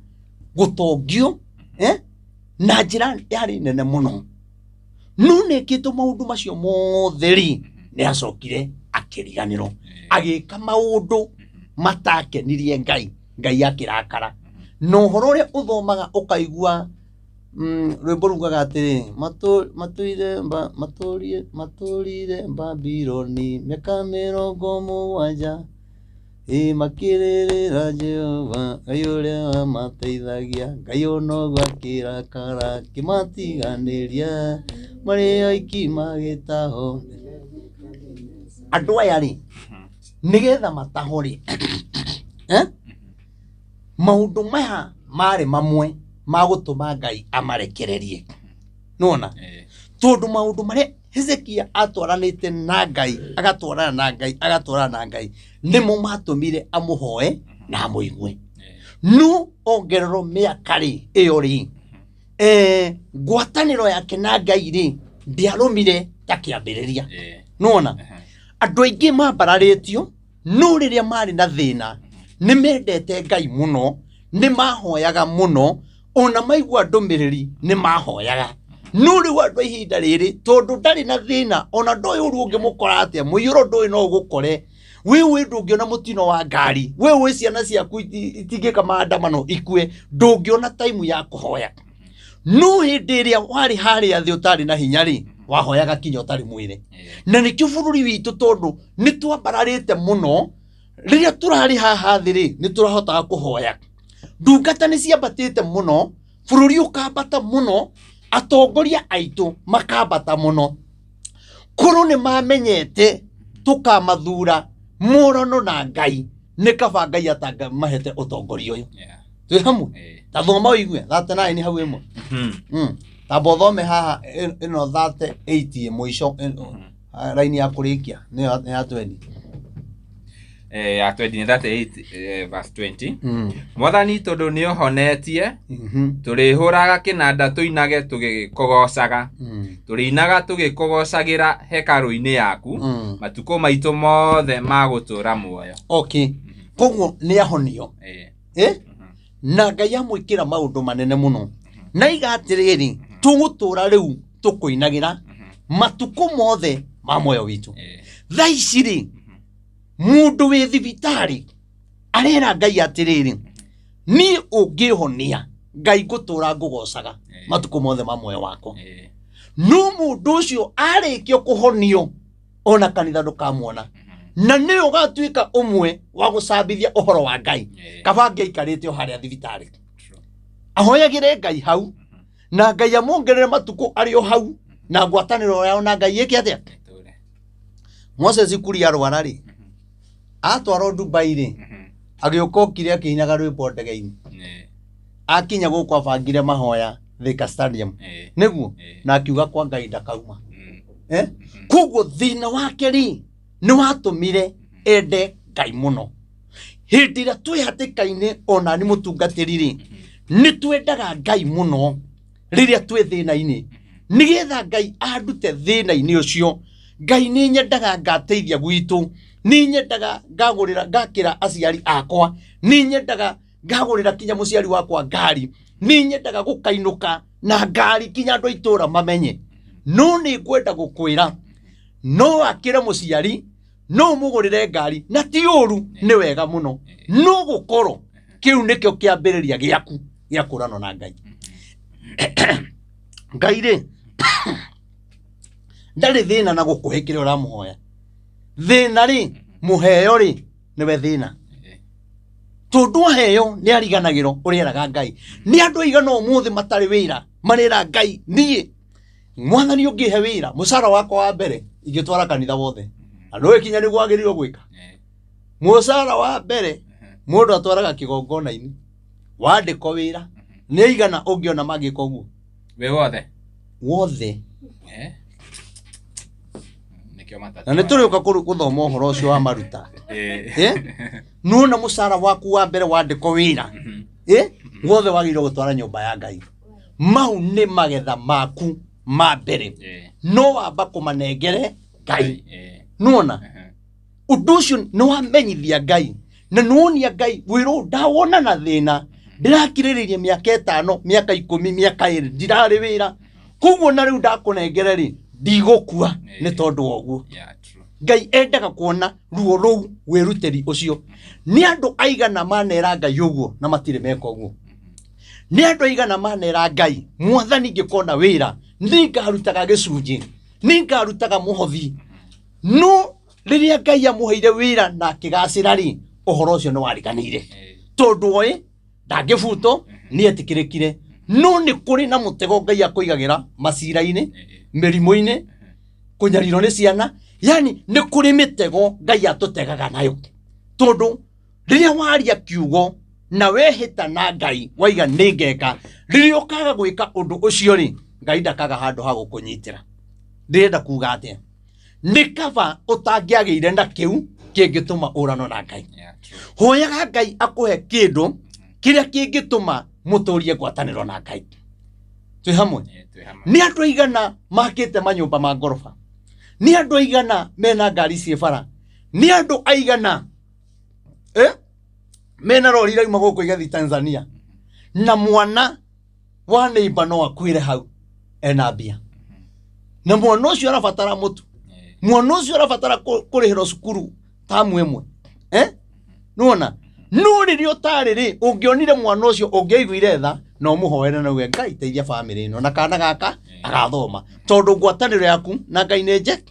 gũtongio, na njĩra yarĩ nene mũno. No nĩekĩtwo maũndũ macio mothe rĩ, nĩ acokire akĩriganĩrwo, agĩka maũndũ matakenirie Ngai, Ngai akĩrakara. Na ũhoro ũrĩa ũthomaga ũkaigua rwĩmbo rugaga atĩrĩ, matũrire Babiloni mĩaka 70, ĩ makĩrĩrĩra Jehova Ngai ũrĩa wamateithagia, Ngai onoguo akĩrakara akĩmatiganĩria marĩ oiki magĩtahwo. Andũ aya rĩ, nĩgetha matahwo rĩ, maũndũ maya marĩ mamwe ma gũtũma Ngai amarekererie. Nĩwona? Tondũ maũndũ marĩa Hezekia atwaranĩte na Ngai, agatwarana na Ngai, agatwarana na Ngai, nĩmo matũmire amũhoe na amũigue. No ongererwo mĩaka rĩ, ĩyo rĩ, ngwatanĩro yake na Ngai rĩ, ndĩarũmire ta kĩambĩrĩria. Nĩwona? Andũ aingĩ mambararĩtio, no rĩrĩa marĩ na thĩna, nĩ mendete Ngai mũno, nĩ mahoyaga mũno, ona maigua ndũmĩrĩri nĩ mahoyaga. No rĩu andũ a ihinda rĩrĩ, tondũ ndarĩ na thĩna, ona ndoĩ ũru ũngĩmũkora atĩa, mũiyũro ndũĩ no ũgũkore, we wĩ ndũngĩona mũtino wa ngari, we wĩ ciana ciaku itingĩka maandamano ikue, ndũngĩona time ya kũhoya. No hĩndĩ ĩrĩa warĩ harĩa thĩ ũtarĩ na hinya rĩ, wahoyaga kinya ũtarĩ mwĩre. Na nĩkĩo bũrũri witũ tondũ nĩ twambararĩte mũno, rĩrĩa tũrarĩ haha thĩ rĩ, nĩ tũrahotaga kũhoya. Ndungata nĩ ciambatĩte mũno, bũrũri ũkambata mũno, atongoria aitũ makambata mũno. Korwo nĩ mamenyete tũkamathura morano na Ngai, nĩ kaba Ngai atangĩmahete ũtongoria ũyũ. Twĩ hamwe? Ta thoma ũigue, 39 hau ĩmwe. Tamba ũthome haha ĩno 38 mũico, raini ya kũrĩkia nĩyo ya 20. Ya 20 nĩ 38 verse 20. Mwathani tondũ nĩũhonetie, tũrĩhũraga kĩnanda tũinage tũgĩkũgoocaga. Tũrĩinaga tũgĩkũgoocagĩra hekarũ-inĩ yaku, matukũ maitũ mothe ma gũtũũra muoyo. Okay. Koguo nĩ ahonio. Na Ngai amwĩkĩra maũndũ manene mũno. Na iga atĩrĩrĩ, tũgũtũũra rĩu tũkũinagĩra matukũ mothe Ma muoyo witũ. Thaa ici rĩ, mũndũ wĩ thibitarĩ arera Ngai atĩrĩrĩ, niĩ ũngĩhonia Ngai ngũtũra ngũgocaga matukũ mothe ma muoyo wakwa. No mũndũ ũcio arĩkio kũhonio, ona kanitha ndũkamuona, na nĩ ũgatuĩka ũmwe wa gũcambithia ũhoro wa Ngai. Kaba angĩaikarĩte o harĩa thibitarĩ ahoyagĩre Ngai hau, na Ngai amuongerere matukũ arĩ o hau, na ngwatanĩro yao na Ngai ĩke atĩa? Ĩtũre. Moses Kuria arwara rĩ, atwarwo Dubai rĩ, agĩũka okire akĩinaga rwĩmbo ndege-inĩ. Akinya gũkũ abangire mahoya Thika Stadium, nĩguo, na akiuga kwa Ngai ndakauma. Eh? Koguo thĩna wake rĩ nĩ watũmire ende Ngai mũno. Hĩndĩ ĩrĩa twĩ hatĩka-inĩ, ona nĩ mũtungatĩri rĩ, nĩ twendaga Ngai mũno rĩrĩa twĩ thĩna-inĩ, nĩgetha Ngai andute thĩna-inĩ ũcio. Ngai nĩ nyendaga ngateithia gwitũ, nĩ nyendaga ngagũrĩra ngakĩra aciari akwa, nĩ nyendaga ngagũrĩra kinya mũciari wakwa ngari, nĩ nyendaga gũkainũka na ngari kinya andũ a itũũra mamenye. No nĩ ngwenda gũkwĩra, no akĩre mũciari, no ũmũgũrĩre ngari, na ti ũru, nĩ wega mũno, no gũkorwo kĩu nĩkĩo kĩambĩrĩria gĩaku gĩa kũranwo na Ngai. Ngai rĩ ndarĩ thĩna na gũkũhe kĩrĩa ũramũhoya. Thĩna rĩ, mũheo rĩ nĩwe thĩna, tondũ aheo nĩ ariganagĩrwo ũrĩa eraga Ngai. Nĩ andũ aigana ũmũthĩ matarĩ wĩra marera Ngai, niĩ Mwathani ũngĩhe wĩra, mũcara wakwa wa mbere ingĩtwara kanitha wothe. Na ndũĩ kinya nĩguo wagĩrĩirwo gwĩka. Mũcara wa mbere mũndũ atwaraga kĩgongona-inĩ wandĩkwo wĩra. Nĩ aigana ũngĩona magĩka ũguo? Wĩ wothe? Wothe. Nĩkĩo matatũ. Na nĩ tũrĩũka gũthoma ũhoro ũcio wa maruta. Eh? Nuona mũcara waku wa mbere wandĩkwo wĩra, eh? Wothe wagĩrĩirwo gũtwara nyũmba ya Ngai. Mau nĩ magetha maku ma mbere, no wamba kũmanengere Ngai. Nuona ũndũ ũcio nĩ wamenyithia Ngai na nĩwonia Ngai wĩra ũyũ ndawona na thĩna, ndĩrakirĩrĩirie mĩaka 5, mĩaka 10, mĩaka 2, ndirarĩ wĩra, koguo na rĩu ndakũnengere rĩ, ndigũkua nĩ tondũ wa ũguo. Yeah, true. Ngai endaga kuona ruo rũu, wĩrutĩri ũcio. Nĩ andũ aigana manera Ngai ũguo na matirĩ meka ũguo? Nĩ andũ aigana manera Ngai, Mwathani ngĩkona wĩra nĩngarutaga gĩcunjĩ, nĩngarutaga mũhothi? No rĩrĩa Ngai amũheire wĩra na akĩgacĩra rĩ, ũhoro ũcio nĩ wariganĩire, tondũ oĩ ndangĩbutwo, nĩ etĩkĩrĩkire. No nĩ kũrĩ na mũtego Ngai akũigagĩra macira-inĩ, mĩrimũ-inĩ, kũnyarirwo nĩ ciana, yani nĩ kũrĩ mĩtego Ngai atũtegaga nayo, tondũ rĩrĩa waria kiugo na wehĩta na Ngai waiga nĩ ngeka, rĩrĩa ũkaga gwĩka ũndũ ũcio rĩ, Ngai ndakaga handũ ha gũkũnyitĩra. Ndĩrenda kuga atĩa? Nĩ kaba ũtangĩagĩire na kĩu kĩngĩtũma ũrano na Ngai. Yeah, true. Hoyaga Ngai akũhe kĩndũ kĩrĩa kĩngĩtũma mũtũrie ngwatanĩro na Ngai. Twĩ hamwe? Twĩ hamwe. Nĩ andũ aigana makĩte manyũmba ma ngoroba? Nĩ andũ aigana mena ngari ciĩ bara? Nĩ andũ aigana mena rori irauma gũkũ igathiĩ Tanzania, na mwana wa neighbor no akuĩre hau ena mbia, na mwana ũcio arabatara mũtu, mwana ũcio arabatara kũrĩhĩrwo cukuru tamu ĩmwe, eh? Nĩwona? No rĩrĩa ũtarĩ rĩ, ũngĩonire mwana ũcio ũngĩaiguire tha na ũmũhoere na uge, Ngai teithia bamĩrĩ ĩno na kana gaka agathoma, tondũ ngwatanĩro yaku na Ngai nĩ nje.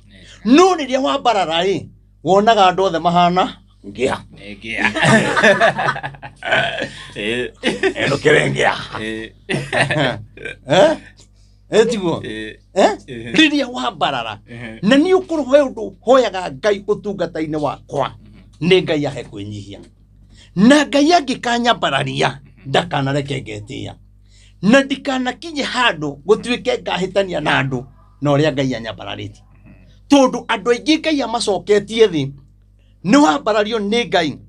No rĩrĩa wambarara rĩ, wonaga andũ othe mahana ngĩa. Nĩ ngĩa. Enũkĩre ngĩa. Eh? Eh, tiguo? Eh? Rĩrĩa wambarara na nĩ ũkorwo he ũndũ hoyaga Ngai ũtungata-inĩ wakwa, nĩ Ngai ahe kwĩnyihia, na Ngai angĩkanyambararia ndakanareke ngetĩĩa, na ndikanakinye handũ gũtuĩke ngahĩtania na andũ na ũrĩa Ngai anyambararĩtie, tondũ andũ aingĩ Ngai amacoketie thĩ. Nĩ wambarario nĩ Ngai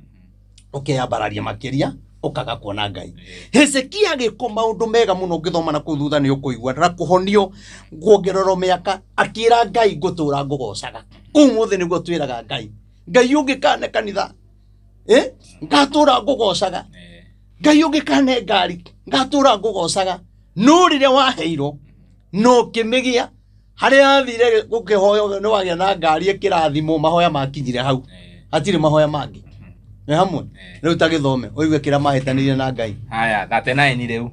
ũkeyambararia makĩria, ũkaga kuona Ngai. Hezekia agĩkwo maũndũ mega mũno, ũngĩthoma na kũu thutha nĩ ũkũigua na kũhonio, kuongererwo mĩaka, akĩra Ngai ngũtũra ngũgocaga. Ũmũthĩ nĩguo twĩraga Ngai, Ngai ũngĩkane kanitha, ngatũra ngũgocaga. Ngai ũngĩkane ngari, ngatũra ngũgocaga. No rĩrĩa waheirwo no ũkĩmĩgĩa, Harĩa athire gũkĩhoywo nĩ wagĩa na ngari ĩkĩrathimwo, mahoya makinyire hau. Hatirĩ mahoya mangĩ. Nĩ hamwe. Rĩu ta gĩthome ũigue kĩrĩa mahĩtanĩire na Ngai. Haya, 39 rĩu.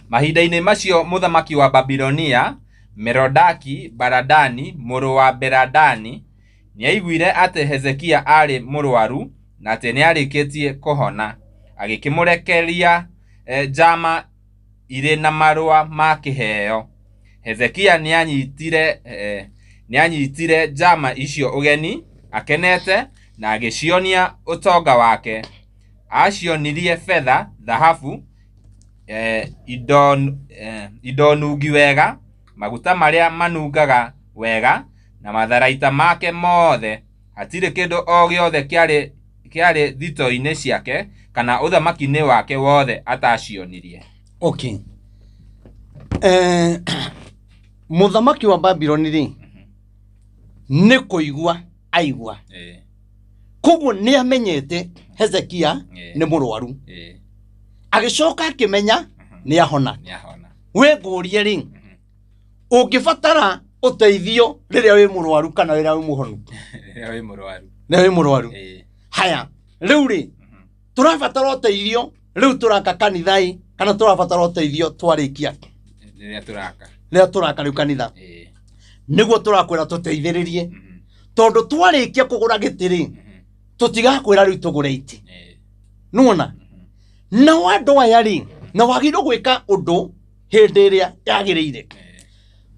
Mahinda-inĩ macio mũthamaki wa Babilonia, Merodaki Baladani mũrũ wa Beladani, nĩaiguire atĩ Hezekia aarĩ mũrũaru na atĩ nĩarĩkĩtie kũhona. Agĩkĩmũrekeria njama irĩ na marũa ma kĩheo. Hezekia nĩanyitire njama icio ũgeni akenete na agĩcionia ũtonga wake. Acionirie betha, thahabu, indo nungi wega, maguta marĩa manungaga wega, na matharaita make mothe. Hatirĩ kĩndũ o gĩothe kĩarĩ thito-inĩ ciake kana ũthamaki-inĩ wake wothe atacionirie. Okay. Mũthamaki wa Babironi rĩ, nĩ kũigua aigua. Koguo nĩ amenyete Hezekia nĩ mũrwaru. Agĩcoka akĩmenya nĩ ahona. We ngũrie rĩ, ũngĩbatara ũteithio rĩrĩa wĩ mũrwaru kana rĩrĩa wĩ mũhonu? Rĩrĩa wĩ mũrwaru. Rĩrĩa wĩ mũrwaru. Haya, rĩu rĩ, tũrabatara ũteithio, rĩu tũraka kanitha ĩ, kana tũrabatara ũteithio twarĩkia? Rĩrĩa tũraka. Rĩrĩa tũraka rĩu kanitha. Nĩguo tũrakwĩra tũteithĩrĩrie. Tondũ twarĩkia kũgũra gĩtĩ rĩ, tũtigakwĩra rĩu tũgũre itĩ. Nĩwona? Nao andũ aya rĩ, na wagĩrĩirwo gwĩka ũndũ hĩndĩ ĩrĩa yagĩrĩire.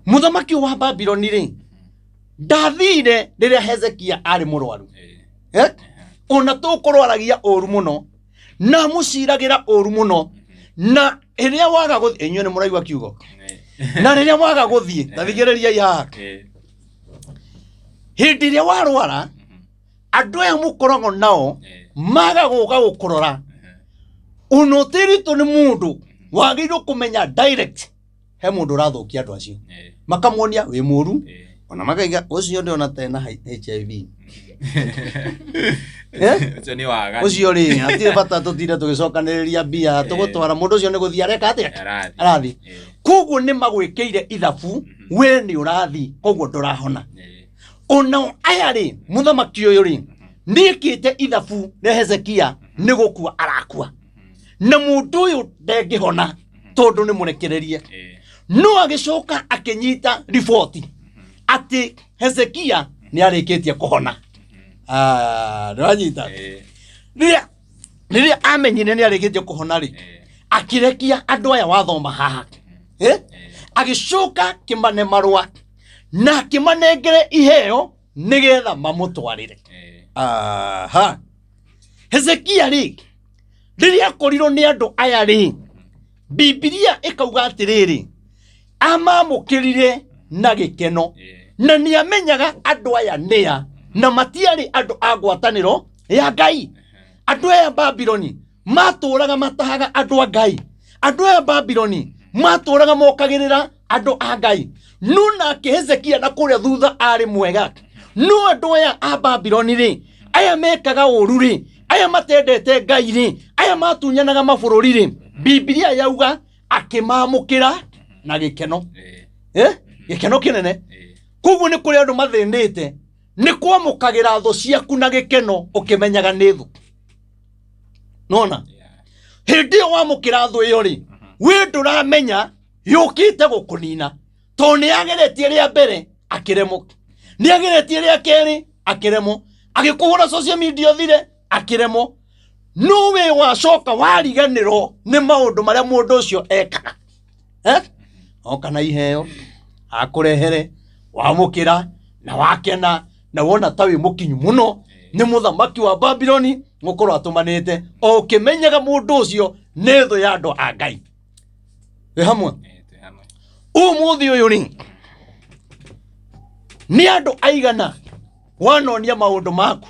Mũthamaki wa Babironi rĩ, ndathire rĩrĩa Hezekia arĩ mũrwaru. Ona tũkũrwaragia ũru mũno, na mũciragĩra ũru mũno, na rĩrĩa waga gũthiĩ, inyuĩ nĩ mũraigua kiugo? Na rĩrĩa waga gũthiĩ, ta thikĩrĩriai haha. Hĩndĩ ĩrĩa warwara, andũ aya mũkoragwo nao maga gũka gũkũrora, ona ũtĩrĩtwo nĩ mũndũ wagĩrĩirwo kũmenya direct he mũndũ ũrathũkia andũ acio, makamuonia wĩ mũru, ona makaiga ũcio ndĩona tena HIV. Ũcio nĩ waganu. Ũcio rĩ, hatirĩ bata tũtinde tũgĩcokanĩrĩria mbia, tũgũtwara mũndũ ũcio nĩ gũthiĩ areka atĩa? Arathiĩ. Koguo nĩ magwĩkĩire ithabu, we nĩ ũrathiĩ, koguo ndũrahona. Onao aya rĩ, mũthamaki ũyũ rĩ, nĩekĩte ithabu rĩa Hezekia nĩ gũkua arakua. Na mũndũ ũyũ ndengĩhona tondũ nĩ mũrekererie. No agĩcoka akĩnyita riboti atĩ Hezekia nĩ arĩkĩtie kũhona. Nĩwanyita? Rĩrĩa amenyire nĩ arĩkĩtie kũhona rĩ, akĩrekia andũ aya wathoma haha. Agĩcoka kĩmane marũa na akĩmanengere iheo nĩgetha mamũtwarĩre. Aha. Hezekia rĩ, rĩrĩa akorirwo nĩ andũ aya rĩ, Bibilia ĩkauga atĩrĩrĩ, amamũkĩrire na gĩkeno, na nĩ amenyaga andũ aya nĩa, na matiarĩ andũ a ngwatanĩro ya Ngai. Andũ aya Babiloni matũraga matahaga andũ a Ngai. Andũ aya Babiloni matũraga mokagĩrĩra andũ a Ngai. No nake Hezekia na kũrĩa thutha arĩ mwega. No andũ aya a Babiloni rĩ, aya mekaga ũru rĩ, aya matendete Ngai rĩ, aya matunyanaga mabũrũri rĩ, Bibilia yauga akĩmamũkĩra na gĩkeno. Gĩkeno kĩnene. Koguo nĩ kũrĩ andũ mathĩnĩte nĩ kwamũkagĩra thũ ciaku na gĩkeno ũkĩmenyaga nĩ thũ. Nona? Hĩndĩ ĩyo wamũkĩra thũ ĩyo rĩ, we ndũramenya yũkĩte gũkũnina, tondũ nĩ ageretie rĩa mbere akĩremwo, nĩ ageretie rĩa kerĩ akĩremwo, agĩkũhũra social media ũthire akĩremwo. No we wacoka wariganĩrwo nĩ maũndũ marĩa mũndũ ũcio ekaga. Oka na iheo akũrehere, wamũkĩra na wakena, na wona ta wĩ mũkinyu mũno nĩ mũthamaki wa Babiloni gũkorwo atũmanĩte, o ũkĩmenyaga mũndũ ũcio nĩ thũ ya andũ a Ngai. Wĩ hamwe? Ũmũthĩ ũyũ rĩ, nĩ andũ aigana wanonia maũndũ maku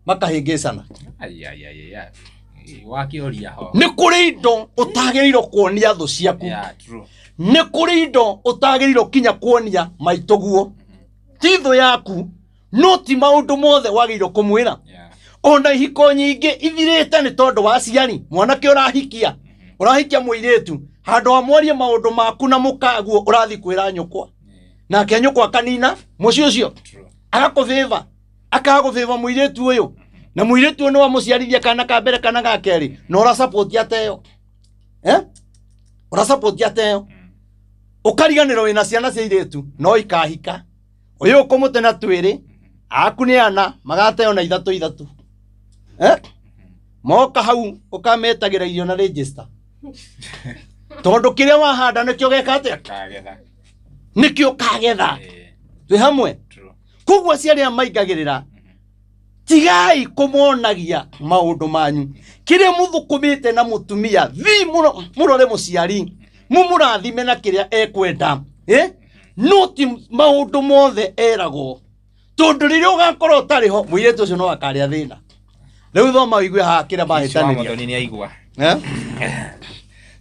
makahĩngĩcana? Ai, ai, ai, ai. Wakĩũria ho. Nĩ kũrĩ indo ũtagĩrĩirwo kuonia thũ ciaku. Yeah, true. Nĩ kũrĩ indo ũtagĩrĩirwo kinya kuonia maitũguo. Ti thũ yaku, no ti maũndũ mothe wagĩrĩirwo kũmwĩra. Ona ihiko nyingĩ ithirĩte nĩ tondũ wa aciari. Mwanake ũrahikia, ũrahikia mũirĩtu, Handũ wa mwarie maũndũ maku na mũkaguo ũrathiĩ kwĩra nyũkwa. Nake nyũkwa kanina mũciĩ ũcio. Agakũbĩba. Akagũbĩba mũirĩtu ũyũ. Na mũirĩtu ũyũ nĩ wamũciarithia kana ka mbere kana ga kerĩ. Na ũra support ateo. Eh? Ũra support ateo. Ũkariganĩrwo wĩna ciana cia irĩtu no ikahika. Ũyũ ũkũmũte na twĩrĩ aku nĩ ana magateo na ithatũ ithatũ. Eh? Moka hau ũkametagĩra irio na register. Tondũ kĩrĩa wahanda nĩkĩo geka atĩa? Kagetha. Nĩkĩo kagetha. Twĩ hamwe. Koguo aciari aya maingagĩrĩra tigai kũmonagia maũndũ manyu. Kĩrĩa mũthũkũmĩte na mũtumia thi mũrore mũciari mũmũrathime na kĩrĩa ekwenda. No ti maũndũ mothe eragwo. Tondũ rĩrĩa ũgakorwo ũtarĩ ho mũirĩtu ũcio no akarĩa thĩna. Rĩu thoma ũigue haha kĩrĩa mahĩtanĩria. Mũthoni nĩ aigua.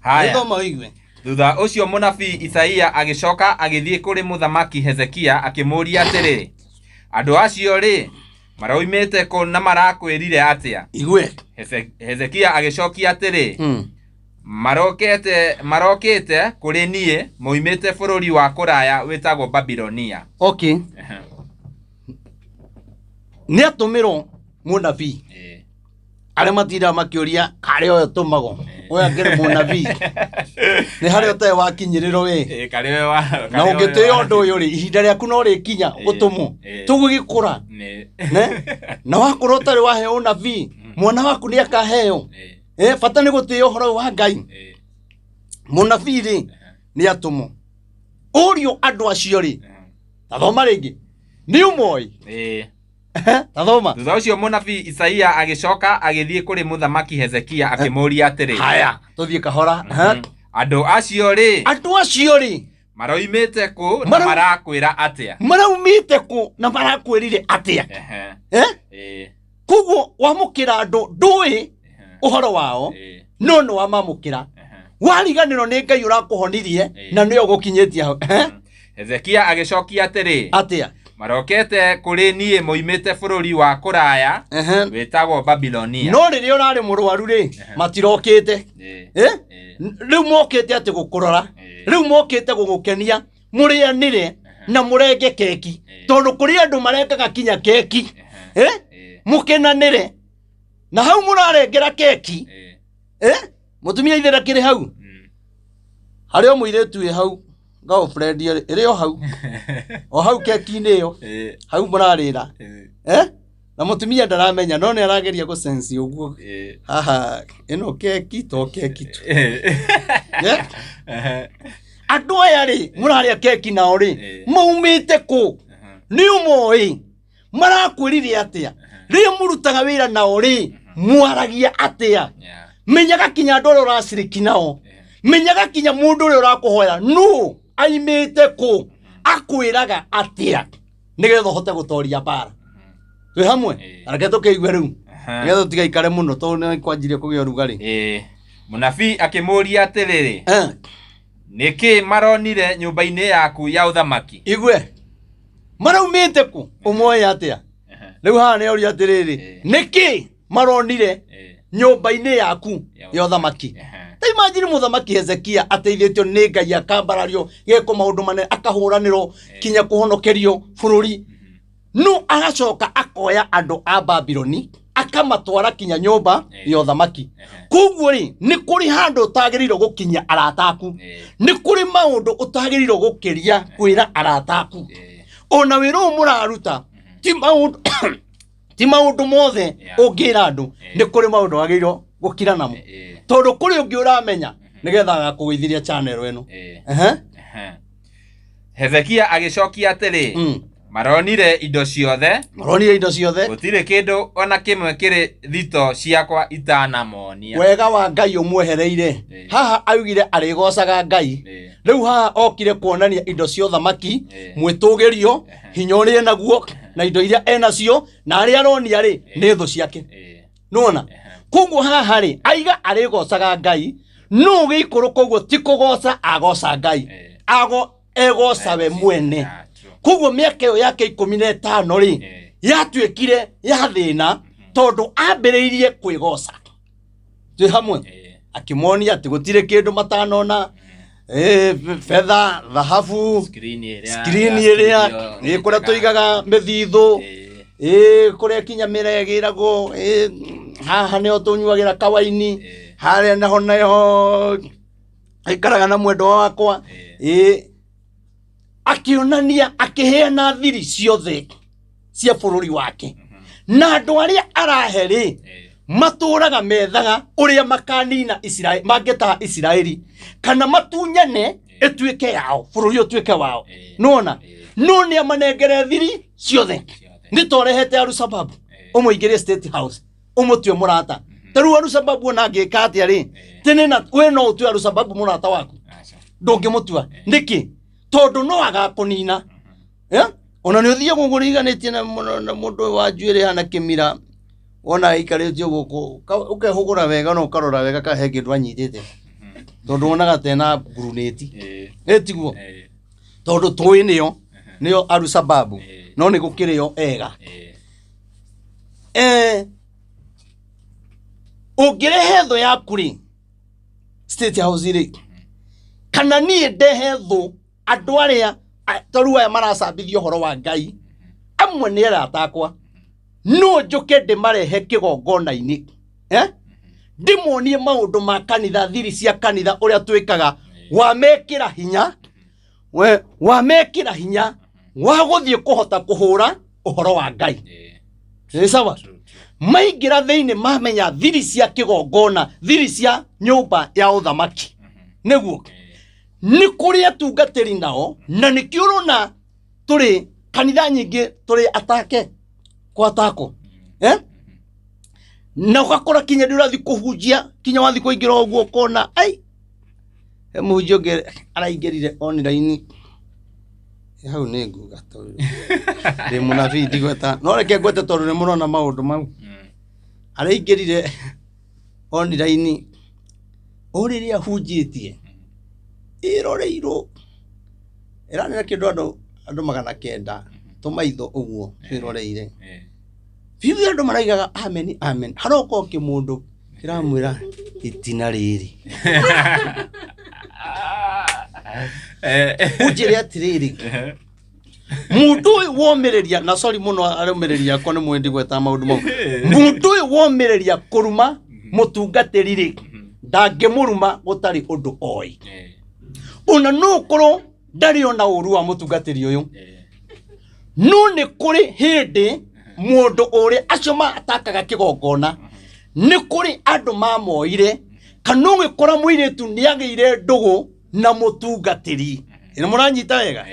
Haya. Thoma ũigue. Thutha ũcio mũnabii Isaia agĩcoka agĩthiĩ kũrĩ mũthamaki Hezekia akĩmũũria atĩrĩ, andũ acio rĩ maraumĩte kũ na marakwĩrire atĩa? Igue. Hezekia agĩcokia atĩrĩ, marokĩte kũrĩ niĩ moimĩte bũrũri wa kũraya wĩtagwo Babilonia. Okay. Nĩ atũmĩrwo mũnabii. Arĩa matindaga makĩũria karĩ ũyũ tũmagwo ũyũ akĩrĩ mũnabii. Nĩ harĩa ũtarĩ wakinyĩrĩrwo ĩ. Karĩ we wa Na ũngĩtĩĩa ũndũ ũyũ rĩ, ihinda rĩaku no rĩkinya gũtũmwo. Tũgũgĩkũra. Ne? Na wakorwo ũtarĩ waheo ũnabii, mwana waku nĩ akaheo. Bata nĩ gũtĩĩa ũhoro wa Ngai. Mũnabii rĩ, nĩ atũmwo. Ũrio andũ acio rĩ, tathoma rĩngĩ. Nĩ ũmoĩ? Tathoma. Thutha ũcio mũnabii Isaia agĩcoka agĩthiĩ kũrĩ mũthamaki Hezekia akĩmũũria atĩrĩ. Haya, tũthiĩ kahora. Andũ acio rĩ, Andũ acio rĩ, maraumĩte kũ na marakwĩra atĩa? Maraumĩte kũ na marakwĩrire atĩa? Koguo wamũkĩra andũ ndũĩ ũhoro wao, no nĩ wamamũkĩra. Wariganĩrwo nĩ Ngai ũrakũhonirie na nĩwe ũgũkinyĩtie hau. Hezekia agĩcokia atĩrĩ. Atĩa? Marokete kũrĩ niĩ moimĩte bũrũri wa kũraya wĩtagwo Babilonia. No rĩrĩa ũrarĩ mũrwaru rĩ, matirokĩte. Rĩu mokĩte atĩ gũkũrora, rĩu mokĩte gũgũkenia, mũrĩanĩre na mũrenge keki. Tondũ kũrĩ andũ marengaga kinya keki. Mũkenanĩre. Na hau mũrarengera keki. Mũtumia ithe ndakĩrĩ hau. Harĩ o mũirĩtu wĩ hau. Girlfriend ĩrĩ o hau. O hau keki-inĩ ĩyo. Hau mũrarĩra. Na mũtumia ndaramenya no nĩ arageria gũsensi ũguo. Haha ĩno keki to keki tu. Andũ aya rĩ mũrarĩa keki nao rĩ maumĩte kũ? Nĩ ũmoĩ? Marakwĩrire atĩa? Rĩrĩa mũrutaga wĩra nao rĩ mwaragia atĩa? Menyaga kinya andũ arĩa ũraciriki nao. Menyaga kinya mũndũ ũrĩa ũrakũhoya nũ aimĩte kũ? Akwĩraga atĩa? Nĩgetha ũhote gũtoria mbara. Twĩ hamwe? Reke tũkĩigue rĩu. Nĩgetha tũtigaikare mũno tondũ nĩ kwanjirie kũgĩa ũrugarĩ. Mũnabii akĩmũũria atĩrĩrĩ, nĩkĩ maronire nyũmba-inĩ yaku ya ũthamaki? Igue. Maraumĩte kũ? Ũmoĩ atĩa? Rĩu haha nĩ oria atĩrĩrĩ, nĩkĩ maronire nyũmba-inĩ yaku ya ũthamaki? Ta imagine mũthamaki Hezekia ateithĩtio nĩ Ngai akambarario gekwo maũndũ manene akahũranĩrwo kinya kũhonokerio bũrũri. No agacoka akoya andũ a Babiloni akamatwara kinya nyũmba ya ũthamaki. Koguo rĩ, nĩ kũrĩ handũ ũtagĩrĩirwo gũkinyia arata aku. Nĩ kũrĩ maũndũ ũtagĩrĩirwo gũkĩria kwĩra arata aku. Ona wĩra ũyũ mũraruta ti maũndũ mothe ũngĩra andũ. Nĩ kũrĩ maũndũ wagĩrĩirwo gũkira namo. Tondũ kũrĩ ũngĩ ũramenya nĩgetha agakũgũithĩria channel ĩno. Hezekia agĩcokia atĩrĩ, maronire indo ciothe. Maronire indo ciothe. Gũtirĩ kĩndũ ona kĩmwe kĩrĩ thito ciakwa itanamonia. Wega wa Ngai ũmwehereire. Haha augire arĩgocaga Ngai. Rĩu haha okire kuonania indo cia ũthamaki, mwĩtũgĩrio, hinya ũrĩa enaguo, na indo iria enacio, na arĩa aronia rĩ, nĩ thũ ciake. Nĩwona? Koguo haha rĩ, aiga arĩgocaga Ngai, no ũgĩikũrũka ũguo ti kũgoca agoca Ngai. Egoca we mwene. Koguo mĩaka ĩyo yake 15 rĩ, yatuĩkire ya thĩna tondũ ambĩrĩirie kwĩgoca. Twĩ hamwe? Akĩmonia atĩ gũtirĩ kĩndũ matanona, betha, thahabu, Screen ĩrĩa screen ya ĩrĩa studio nĩ kũrĩa njega. Tũigaga mĩthithũ, kũrĩa kinya mĩra ĩgĩragwo, haha nĩho tũnyuagĩra kawaini, harĩa naho nĩho aikaraga na mwendwa wakwa. Akĩonania, akĩheana thiri ciothe cia bũrũri wake, na andũ arĩa arahe rĩ, matũraga methaga ũrĩa makanina Isiraeli, mangĩtaha Isiraeli kana matunyane ĩtuĩke yao, bũrũri ũtuĩke wao. Nona no nĩ amanengere thiri ciothe. Ciothe. Nĩ torehete Arusababu ũmũingĩrie State House, ũmũtue mũrata. Ta rĩu Arusababu ona angĩka atĩa rĩ, tene na we no ũtue Arusababu mũrata waku? Aca. Ndũngĩmũtua. Nĩkĩ? Tondũ no agakũnina. Eh? Ona nĩ ũthiaga ũguo ũriganĩtie na na mũndũ ũyũ wa njuĩrĩ hana kĩmira, wona aikarĩte ũguo, ũkehũgũra wega na ũkarora wega kana he kĩndũ anyitĩte, tondũ wonaga tena ngurunĩti. Ĩtiguo? Tondũ tũĩ nĩo nĩo Arusababu, no nĩ gũkĩrĩ o ega. Ũngĩrehe thũ yaku rĩ State House rĩ, kana niĩ ndehe thũ, andũ arĩa ta rĩu aya maracambithia ũhoro wa Ngai, amwe nĩ arata akwa, no njũke ndĩmarehe kĩgongona-inĩ, eh? Ndĩmonie maũndũ ma kanitha, thiri cia kanitha, ũrĩa twĩkaga, wamekĩra hinya, we wamekĩra hinya wa gũthiĩ kũhota kũhũra ũhoro wa Ngai. Nĩ sawa? True, true. Maingĩra thĩinĩ mamenya thiri cia kĩgongona, thiri cia nyũmba ya ũthamaki, nĩguo nĩ kũrĩ atungatĩri nao, na nĩkĩo ũrona tũrĩ kanitha nyingĩ tũrĩ atake gwatako, eh? Na ũgakora kinya ndĩ ũrathiĩ kũhunjia, kinya wathiĩ kũingĩra ũguo ũkona ai he mũhunjia ũngĩ araingĩrire online. Hau nĩ nguga tondũ ndĩ mũnabii, ndigweta, no reke ngwete tondũ nĩ mũrona maũndũ mau. Araingĩrire online o rĩrĩa ahunjĩtie, ĩroreirwo ĩranĩra kĩndũ andũ 900 tũmaitho ũguo twĩroreire biũ, andũ maraigaga amen amen, haroka o kĩmũndũ kĩramwĩra itina rĩrĩ. Ũnjĩre atĩrĩrĩ, mũndũ ũyũ womĩrĩria, na sorry mũno arũmĩrĩri akwa, nĩ mwendi gweta maũndũ mau, mũndũ ũyũ womĩrĩria kũruma mũtungatĩri rĩ, ndangĩmũruma gũtarĩ ũndũ oĩ. Ona no ũkorwo ndarĩ ona ũru wa mũtungatĩri ũyũ, no nĩ kũrĩ hĩndĩ mũndũ ũrĩa acio matakaga kĩgongona, nĩ kũrĩ andũ mamoire, kana ũgĩkora mũirĩtu nĩ agĩire ndũgũ na mũtungatĩri. Nĩ mũranyita wega?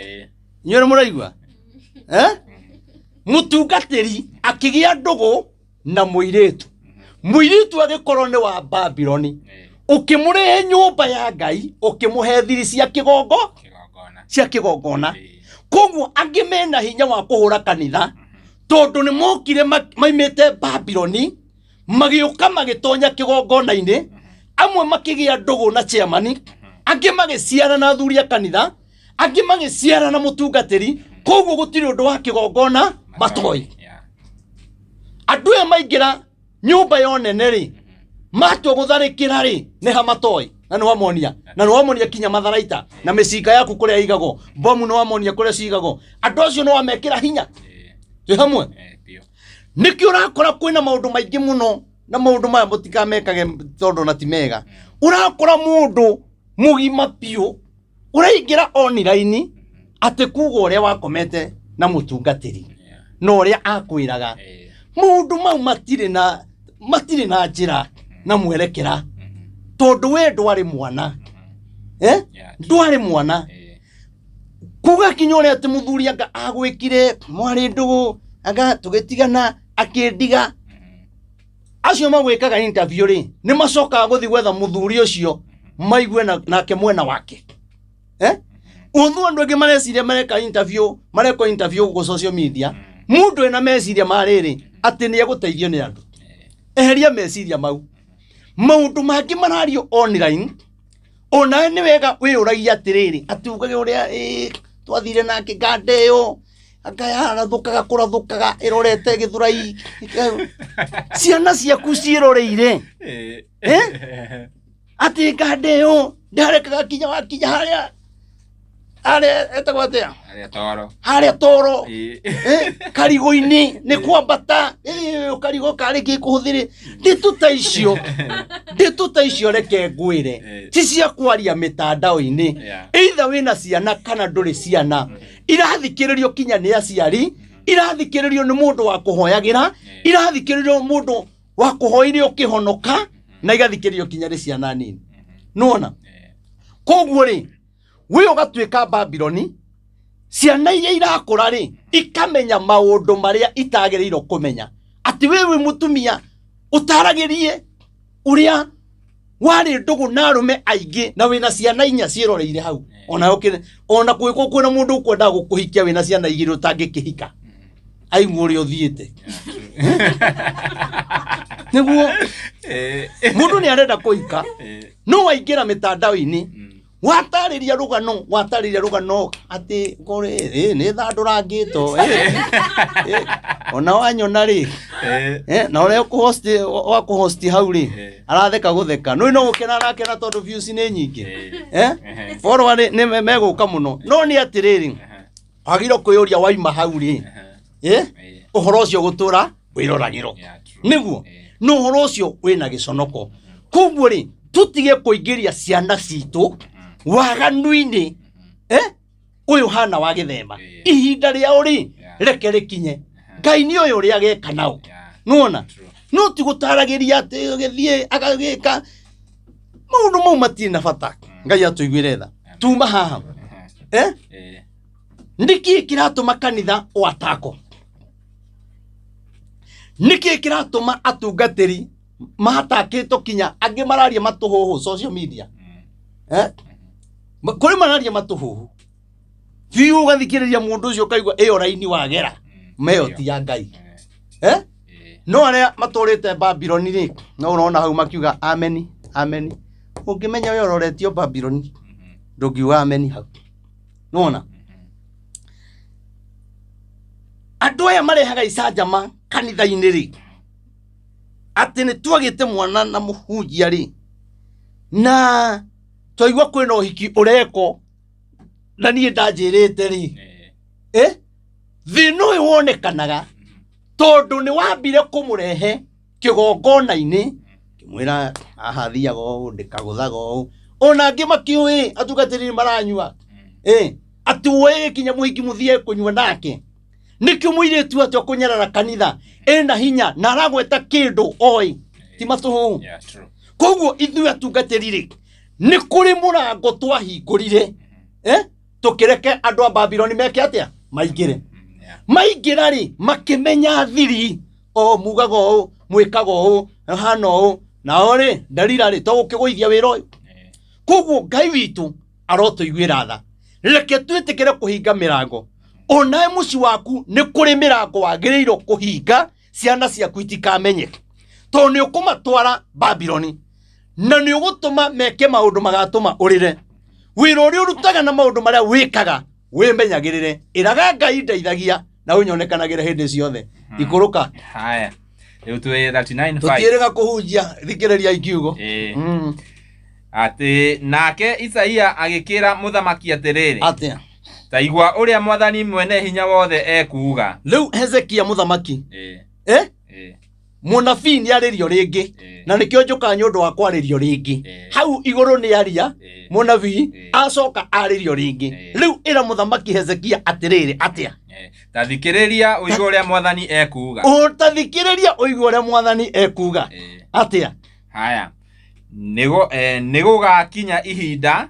Inyuĩ nĩ mũraigua, eh? Mũtungatĩri akĩgĩa ndũgũ na mũirĩtu, mũirĩtu agĩkorwo nĩ wa Babironi, ũkĩmũrehe nyũmba ya Ngai, ũkĩmũhe thiri cia kĩgongo Kĩgongona. Cia kĩgongona. Koguo angĩ mena hinya wa kũhũra kanitha tondũ nĩ mokire maimĩte Babironi, magĩũka magĩtonya kĩgongona-inĩ, amwe makĩgĩa ndũgũ na chairman, angĩ magĩciara na athuri a kanitha, angĩ magĩciara na mũtungatĩri, koguo gũtirĩ ũndũ wa kĩgongona matoĩ. Andũ aya maingĩra nyũmba ya ũnene rĩ, matua gũtharĩkĩra rĩ, nĩ ha matoĩ, na nĩ wamonia, na nĩ wamonia kinya matharaita na mĩcinga yaku kũrĩa ĩigagwo, bomu nĩ wamonia kũrĩa cigagwo. Andũ acio nĩ wamekĩra hinya. Twĩ hamwe? Biũ. Nĩkĩo ũrakora kwĩna maũndũ maingĩ mũno, na maũndũ maya mũtikamekage tondũ na ti mega. Ũrakora mũndũ mũgima biũ ũraingĩra online atĩ kuga ũrĩa wakomete na mũtungatĩri na ũrĩa akwĩraga. Maũndũ mau matirĩ na njĩra na mwerekera, tondũ we ndwarĩ mwana, eh? Ndwarĩ mwana. Kuga kinya ũrĩa atĩ mũthuri anga agwĩkire, mwarĩ ndũgũ, anga tũgĩtigana, akĩndiga. Acio magwĩkaga interview rĩ, nĩ macokaga gũthiĩ gwetha mũthuri ũcio maigue nake mwena wake, eh? Ũthũ andũ angĩ mareciria mareka interview, marekwo interview gũkũ social media, mũndũ ena meciria ma rĩrĩ atĩ nĩ egũteithio nĩ andũ. Eheria meciria mau. Maũndũ mangĩ marario online, onawe nĩ wega wĩyũragia atĩrĩrĩ, atĩ ugage ũrĩa twathire nake nganda ĩyo anga yarathũkaga kũrathũkaga ĩrorete Gĩthũrai, ciana ciaku ciĩroreire. Eh? Atĩ nganda ĩyo ndarekaga kinya wakinya harĩa harĩa etagwo atĩa Harĩa toro. Harĩa toro. Ĩĩ. Karigũ-inĩ nĩ kwambata. Karigũ karĩ kĩ kũhũthĩrĩ ndĩtũ ta icio, ndĩtũ ta icio, reke ngwĩre, ti cia kwaria mĩtandao-inĩ. Either wĩna ciana kana ndũrĩ ciana, irathikĩrĩrio kinya nĩ aciari, irathikĩrĩrio nĩ mũndũ wa kũhoyagĩra, irathikĩrĩrio mũndũ wa kũhoire ũkĩhonoka, na igathikĩrĩrio kinya nĩ ciana nini, nĩwona? Koguo rĩ, we ũgatuĩka Babiloni, ciana iria irakũra rĩ, ikamenya maũndũ marĩa itagĩrĩirwo kũmenya, atĩ we wĩ mũtumia ũtaragĩrie ũrĩa warĩ ndũgũ na arũme aingĩ na wĩna ciana inya ciĩroreire hau. Ona ũkĩ ona kwĩkwo kwĩna mũndũ ũkwendaga gũkũhikia wĩna ciana igĩrĩ ũtangĩkĩhika, aigua ũrĩa ũthiĩte nĩguo mũndũ nĩ arenda kũhika, no waingĩra mĩtandao-inĩ, watarĩria rũgano, watarĩria rũgano atĩ kũrĩ nĩ thandũrangĩtwo, ona wanyona rĩ, na ũrĩa ũkũhost wa kũhost hau rĩ, aratheka gũtheka no no gũkena arakena tondũ views nĩ nyingĩ, follower nĩ megũka mũno. No nĩ atĩrĩrĩ, wagĩrĩirwo kwĩyũria waima hau rĩ, ũhoro ũcio gũtũra wĩroragĩrwo. Yeah, true. Nĩguo na ũhoro ũcio wĩna gĩconoko. Koguo rĩ, tũtige kũingĩria ciana citũ waganu-inĩ ũyũ hana wa gĩthemba. Ihinda rĩao rĩ, reke rĩkinye. Ngai nĩ ũyũ ũrĩa ageka nao. Nĩwona? No ti gũtaragĩria atĩ ũgĩthiĩ agagĩka maũndũ mau matirĩ na bata. Ngai atũiguĩre tha. Tuma haha. Nĩkĩ kĩratũma kanitha ũatako? Nĩkĩ kĩratũma atungatĩri mahatakĩtwo, kinya angĩ mararia matũhũhũ social media? Kũrĩ mararia matũhũhũ biũ, ũgathikĩrĩria mũndũ ũcio ũkaigua ĩyo raini wagera meyo ti ya Ngai. No arĩa matũrĩte Babiloni rĩ, no ũrona hau makiuga ameni, ameni. Ũngĩmenya we ũroretio Babiloni, ndũngiuga ameni hau. Nĩwona andũ aya marehaga icanjama kanitha-inĩ rĩ, atĩ nĩ twagĩte mwana na mũhunjia rĩ, na twaigua kwĩna ũhiki ũrekwo na niĩ ndanjĩrĩte rĩ, thĩna ũyũ wonekanaga tondũ nĩ wambire kũmũrehe kĩgongona-inĩ, kĩmwĩra haha thiaga ũũ, ndĩkagũthaga ũũ, ona angĩ makĩũĩ atungatĩri nĩ maranyua, atĩ woe gĩkinya mũhiki mũthiĩ kũnyua nake. Nĩkĩo mũirĩtu atĩ ũkũnyarara kanitha ĩna hinya na aragweta kĩndũ oĩ ti matũhũhũ. Yeah, true. Koguo ithuĩ atungatĩri rĩ, nĩ kũrĩ mũrango twahingũrire, tũkĩreke andũ a Babiloni meke atĩa? Maingĩre. Maingĩra rĩ, makĩmenya thiri o mugaga ũũ, mwĩkaga ũũ, hana ũũ, nao rĩ ndarira rĩ, to gũkĩgũithia wĩra ũyũ. Koguo Ngai witũ arotũiguĩra tha. Reke twĩtĩkĩre kũhinga mĩrango. Onawe mũciĩ waku nĩ kũrĩ mĩrango wagĩrĩirwo kũhinga ciana ciaku itikamenye, tondũ nĩ ũkũmatwara Babiloni na nĩ ũgũtũma meke maũndũ magatũma ũrĩre. Wĩra ũrĩa ũrutaga na maũndũ marĩa wĩkaga wĩmenyagĩrĩre. Ĩraga Ngai ndeithagia na ũnyonekanagĩre hĩndĩ ciothe. Ikũrũka. Haya. Rĩu twĩ 39:5. Tũtiĩrĩga kũhunjia, thikĩrĩria ikiugo. Atĩ nake Isaia agĩkĩra mũthamaki atĩrĩrĩ, Atĩa? Ta igua ũrĩa Mwathani mwene hinya wothe ekuuga. Rĩu Hezekia mũthamaki, Mũnabii nĩ arĩrio rĩngĩ, na nĩkĩo njũkaga nĩ ũndũ wa kwarĩrio rĩngĩ. Hau igũrũ nĩ aria mũnabii, acoka arĩrio rĩngĩ. Rĩu ĩra mũthamaki Hezekia atĩrĩrĩ, atĩa? Ta thikĩrĩria ũigue ũrĩa Mwathani ekuuga. Ũtathikĩrĩria ũigue ũrĩa Mwathani ekuuga. Atĩa? Haya. Nĩgũgakinya ihinda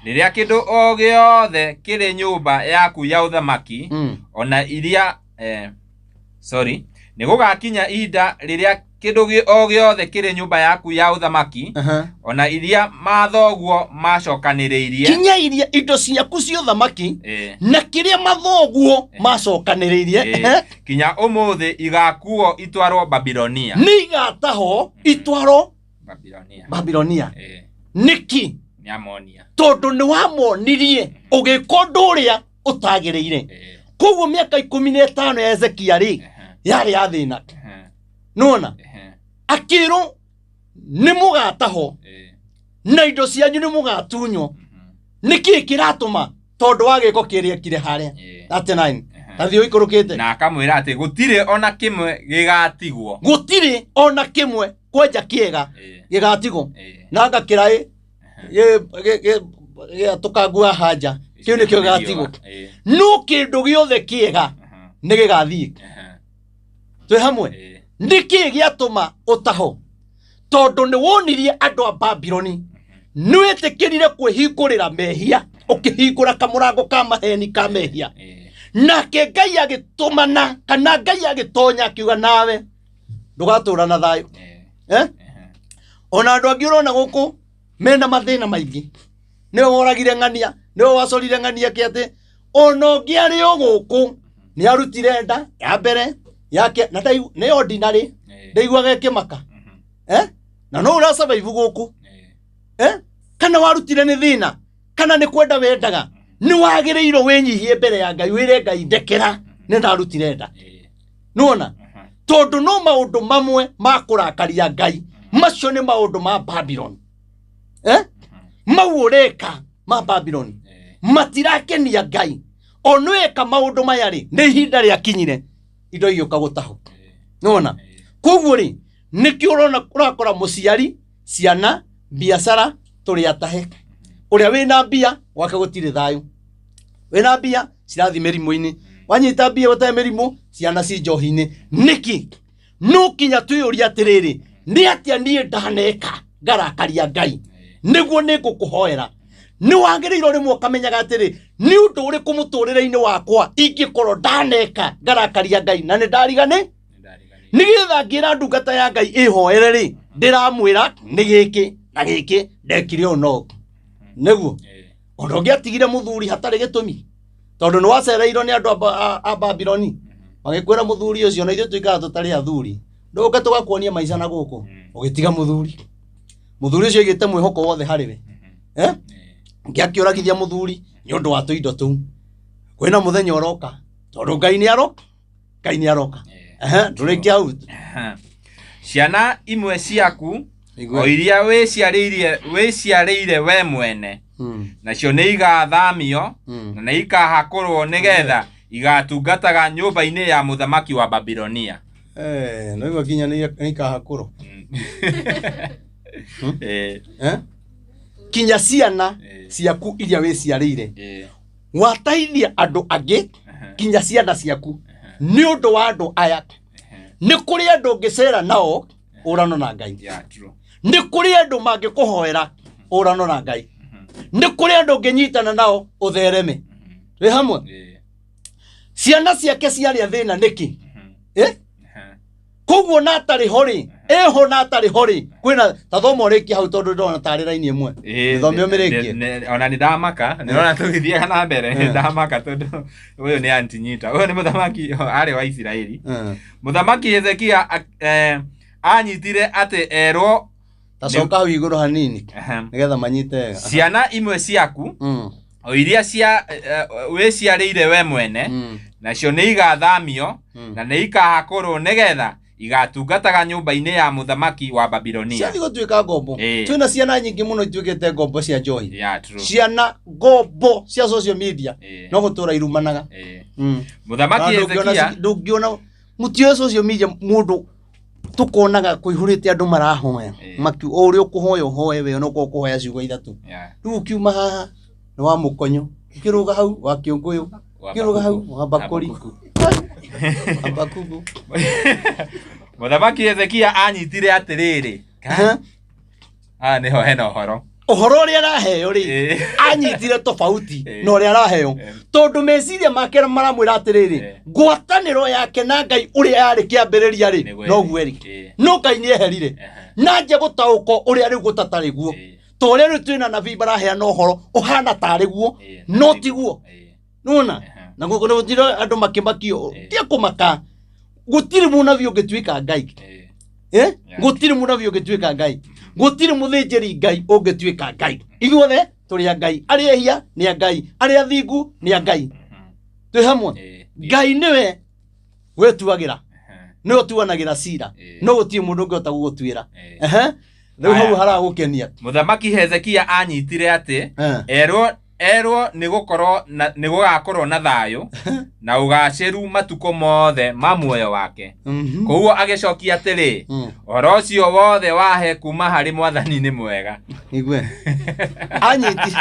rĩrĩa kĩndũ o gĩothe kĩrĩ nyũmba yaku ya ũthamaki, ona iria, sorry, nĩgũgakinya ihinda rĩrĩa kĩndũ o gĩothe kĩrĩ nyũmba yaku ya ũthamaki, ona iria mathoguo macokanĩrĩirie, Kinya iria indo ciaku cia ũthamaki na kĩrĩa mathoguo macokanĩrĩirie, kinya ũmũthĩ igakuo itwarwo Babilonia. Nĩ igatahwo itwarwo Babilonia. Babilonia. Nĩkĩ? Nĩamonia. Tondũ nĩ wamonirie ũgĩka ũndũ ũrĩa ũtagĩrĩire. Koguo mĩaka 15 ya Hezekia rĩ, yarĩ ya thĩna. Nĩwona akĩrwo nĩ mũgatahwo. Na indo cianyu nĩ mũgatunywo. Nĩkĩ kĩratũma? Tondũ wa gĩko kĩrĩa ekire harĩa. 39. Tathiĩ ũikũrũkĩte. Na akamwĩra atĩ gũtirĩ ona kĩmwe gĩgatigwo. Gũtirĩ ona kĩmwe kwenja kĩega gĩgatigwo. Na anga kĩraĩ gĩatũkangua hanja kĩu nĩkĩo gĩgatigwo. No kĩndũ gĩothe kĩega nĩ gĩgathiĩ. Twĩ hamwe? Nĩkĩ gĩatũma ũtaho? Tondũ nĩ wonirie andũ a Babiloni, nĩ wĩtĩkĩrire kwĩhingũrĩra mehia, ũkĩhingũra kamũrango ka maheni ka mehia. Nake Ngai agĩtũmana, kana Ngai agĩtonya akiuga nawe ndũgatũra na thayũ. Ona andũ angĩ ũrona gũkũ mena mathĩna maingĩ, nĩwe woragire ng'ania, nĩwe wacorire ng'ania kĩ atĩ ona ũngĩ arĩ o gũkũ nĩ arutire nda ya mbere yake na nĩ ordinary, ndaiguaga ĩkĩmaka. Na no ũra survive gũkũ. Kana warutire nĩ thĩna, kana nĩ kwenda wendaga, nĩ wagĩrĩirwo wĩnyihie mbere ya Ngai, wĩre Ngai ndekera nĩ ndarutire nda. Nĩwona? Tondũ no maũndũ mamwe ma kũrakaria Ngai, macio nĩ maũndũ ma Babylon. Mau ũreka ma Babylon matirakenia Ngai. Ona weka maũndũ maya rĩ, nĩ ihinda rĩakinyire indo igĩũka gũtahwo. Nĩwona? Koguo rĩ, nĩkĩo ũrona ũrakora mũciari, ciana, biacara tũrĩ atahe. Ũrĩa wĩna mbia gwake gũtirĩ thayũ. Wĩna mbia cirathiĩ mĩrimũ-inĩ, wanyita mbia ũtarĩ mĩrimũ, ciana ci njohi-inĩ. Nĩkĩ? No kinya twĩyũrie atĩrĩrĩ, nĩ atĩa niĩ ndaneka ngarakaria Ngai? Nĩguo nĩ ngũkũhoera. Nĩ wagĩrĩirwo rĩmwe ũkamenyaga atĩrĩ, nĩ ũndũ ũrĩkũ mũtũrĩre-inĩ wakwa ingĩkorwo ndaneka ngarakaria Ngai na nĩ ndarigani? Nĩgetha ngĩra ndungata ya Ngai ĩhoere rĩ, ndĩramwĩra nĩ gĩkĩ na gĩkĩ ndekire ũũ na ũũ. Nĩguo? Ona ũngĩatigire mũthuri hatarĩ gĩtũmi, tondũ nĩ wacereirwo nĩ andũ a Babiloni, magĩkwĩra mũthuri ũcio na ithuĩ tũikaraga tũtarĩ athuri, ndũke tũgakuonia maica na gũkũ, ũgĩtiga mũthuri. Mũthuri ũcio aigĩte mwĩhoko wothe harĩ we. Ngĩakĩũragithia mũthuri nĩ ũndũ wa tũindo tũu. Kwĩna mũthenya ũroka, tondũ Ngai nĩ aroka. Ngai nĩ aroka. Ndũrĩkia hau. Ciana imwe ciaku o iria wĩciarĩire we mwene, nacio nĩ igathamio na nĩ ikahakũrwo nĩgetha igatungataga nyũmba-inĩ ya mũthamaki wa Babilonia. No igua nginya nĩ ikahakũrwo. Kinya ciana ciaku iria wĩciarĩire, watahithia andũ angĩ kinya ciana ciaku nĩ ũndũ wa andũ aya. Nĩ kũrĩ andũ ũngĩcera nao ũrano na Ngai. Nĩ kũrĩ andũ mangĩkũhoera ũrano na Ngai. Nĩ kũrĩ andũ ũngĩnyitana nao ũthereme. Wĩ hamwe? Ciana ciake ciarĩa thĩna nĩkĩ? Koguo na atarĩ ho rĩ, eho na atarĩ ho rĩ, kwĩna ta thoma ũrĩkie hau tondũ ndĩrona tarĩ raini ĩmwe. Gĩthome ũmĩrĩkie. Ona nĩ ndamaka, ndĩrona tũgĩthiaga na mbere, nĩ ndamaka tondũ ũyũ nĩ antinyita. Ũyũ nĩ mũthamaki arĩ wa Isiraeli. Mũthamaki Hezekia anyitire atĩ erwo Ta coka hau igũrũ hanini nĩgetha manyite wega. Ciana imwe ciaku o iria cia wĩciarĩire we mwene, nacio nĩ igathamio na nĩ ikahakũrwo nĩgetha igatungataga nyũmba-inĩ ya mũthamaki wa Babilonia. Ciathiĩ gũtuĩka ngombo. Twĩna ciana nyingĩ mũno ituĩkĩte ngombo cia njohi. Ciana ngombo cia social media. No gũtũra irumanaga. Mũthamaki Hezekia ndũngĩona mũtioe social media mũndũ tukonaga kũihũrĩte andũ marahoya. Maki o ũrĩa ũkũhoya ũhoe we ona ũkorwo ũkũhoya ciugo ithatũ. Rĩu ũkiuma haha nĩ wa mũkonyo, ũkĩrũga hau wa kĩũngũyũ, ũkĩrũga hau wa mbakũri. Habakuku. Mũthamaki Hezekia anyitire atĩrĩrĩ. Haha nĩho hena ũhoro. Ũhoro ũrĩa araheo rĩ, anyitire tofauti na ũrĩa araheo. Tondũ meciria make maramwĩra atĩrĩrĩ, ngwatanĩro yake na Ngai ũrĩa yarĩ kĩambĩrĩria rĩ, noguo ĩrĩ. No Ngai nĩ eherire. Na nje gũtaũkwo ũrĩa rĩu gũtatarĩ guo. Ta ũrĩa rĩu twĩna nabii maraheana ũhoro ũhana tarĩ guo, no tiguo. Nĩwona? Na gũtirĩ andũ makĩmakio. Tia kũmaka. Gũtirĩ mũnabii ũngĩtuĩka Ngai. Gũtirĩ mũnabii ũngĩtuĩka Ngai. Gũtirĩ mũthĩnjĩri Ngai ũngĩtuĩka Ngai. Ithuothe tũrĩ a Ngai. Arĩa ehia nĩ a Ngai. Arĩa athingu nĩ a Ngai. Twĩ hamwe? Ngai nĩwe wĩtuagĩra. Nĩwe ũtuanagĩra cira. No gũtirĩ mũndũ ũngĩhota gũgũtuĩra. Rĩu hau Aya. haragũkenia. Mũthamaki Hezekia anyitire atĩ Eh. erwo nĩ gũkorwo na nĩ gũgakorwo na thayũ na ũgacĩru matukũ mothe ma muoyo wake. Koguo agĩcokia atĩrĩ, ũhoro ũcio wothe wahe kuma harĩ mwathani nĩ mwega. Igue. Anyiti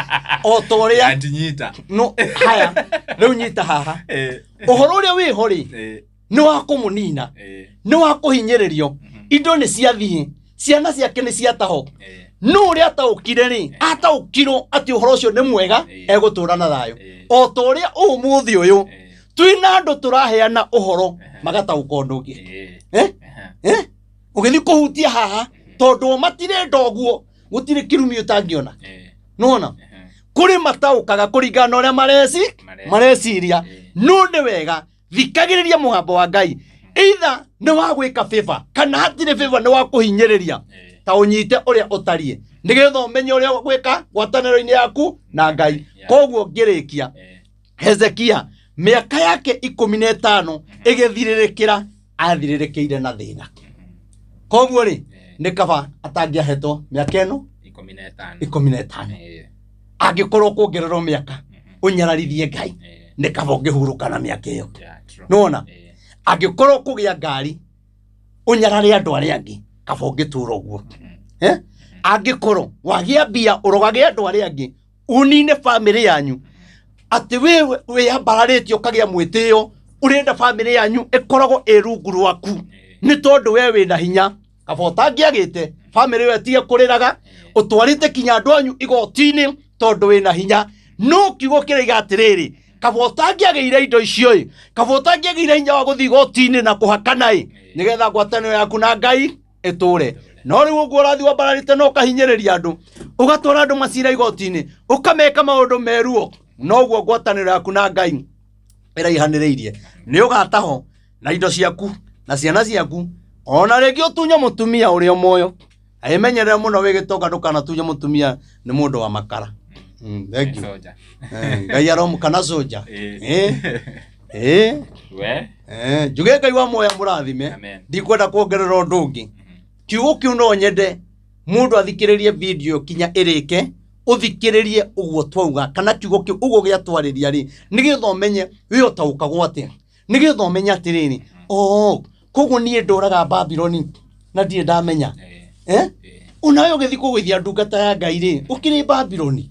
o ta ũrĩa Andinyita. no haya rĩu nyita haha. Eh, Ũhoro ũrĩa wĩho rĩ eh, nĩ wa kũmũnina, eh, nĩ wa kũhinyĩrĩrio, indo nĩ ciathiĩ, ciana ciake nĩ ciataho. eh, No ũrĩa ataũkire rĩ, ataũkirwo atĩ ũhoro ũcio nĩ mwega, Eh. egũtũra na thayũ. Eh. O ta ũrĩa ũmũthĩ ũyũ eh, twĩna andũ tũraheana ũhoro magataũka ũndũ ũngĩ. eh, Eh? eh, Eh? Ũgĩthiĩ kũhutia haha tondũ o matirenda ũguo gũtirĩ kĩrumi ũtangĩona. eh, Nĩwona? eh, Kũrĩ mataũkaga kũringana na ũrĩa mareci Mareciria. mareciria. Eh. No nĩ wega thikagĩrĩria mũgambo wa Ngai. Either nĩ wa gwĩka favor kana hatirĩ favor nĩ wa kũhinyĩrĩria. eh, Ta ũnyite ũrĩa ũtariĩ nĩgetha ũmenye ũrĩa gwĩka ngwatanĩro-inĩ yaku na Ngai. Yeah. Koguo ngĩrĩkia eh, Hezekia mĩaka yake 15 ĩgĩthirĩrĩkĩra athirĩrĩkĩire na thĩna. Koguo rĩ eh, nĩ kaba atangĩahetwo mĩaka ĩno 15. 15. Eh, Angĩkorwo kuongererwo mĩaka ũnyararithie Ngai eh, nĩ kaba ũngĩhurũka na mĩaka ĩyo. yeah, true. Nĩwona? Eh, Angĩkorwo kũgĩa ngari ũnyarare andũ arĩa angĩ kaba ũngĩtũra ũguo. Eh? Angĩkorwo wagĩa mbia ũrogage andũ arĩa angĩ unine bamĩrĩ yanyu atĩ we wĩyambararĩtie ũkagĩa mwĩtĩo ũrenda bamĩrĩ yanyu ĩkoragwo ĩ rungu rwaku nĩ tondũ we wĩna hinya kaba ũtangĩagĩte bamĩrĩ ĩyo ĩtige kũrĩraga ũtwarĩte kinya andũ anyu igoti-inĩ tondũ wĩna hinya no kiugo kĩraiga atĩrĩrĩ kaba ũtangĩagĩire indo icio ĩ kaba ũtangĩagĩire hinya wa gũthiĩ igoti-inĩ na kũhakana ĩ nĩgetha ngwatanĩro yaku na Ngai ĩtũre. No rĩu ũguo ũrathiĩ wambararĩte na ũkahinyĩrĩria andũ ũgatwara andũ macira igoti-inĩ ũkameka maũndũ meruo noguo ngwatanĩro yaku na Ngai ĩraihanĩrĩirie. Nĩ ũgataho na indo ciaku na ciana ciaku ona rĩngĩ ũtunye mũtumia ũrĩa moyo. Ĩmenyerere mũno wĩ gĩtonga ndũkanatunye mũtumia nĩ mũndũ wa makara. Thank you. Soja. Ngai aromu kana soja. Eh. Eh. Eh. We. Eh, njuge Ngai wa muoya mũrathime. Amen. Ndikwenda kuongerera ũndũ ũngĩ. Kiugo kĩu no nyende mũndũ athikĩrĩrie video kinya ĩrĩke ũthikĩrĩrie ũguo twauga kana kiugo kĩu ũguo gĩatwarĩria rĩ nĩgetha ũmenye wĩ ũtaũkagwo atĩa nĩgetha ũmenye atĩrĩrĩ oo koguo niĩ ndũraga Babironi na ndirĩ ndamenya. Eh, Eh? eh, Onawe ũgĩthiĩ kũgũithia ndungata ya Ngai rĩ ũkĩrĩ Babironi.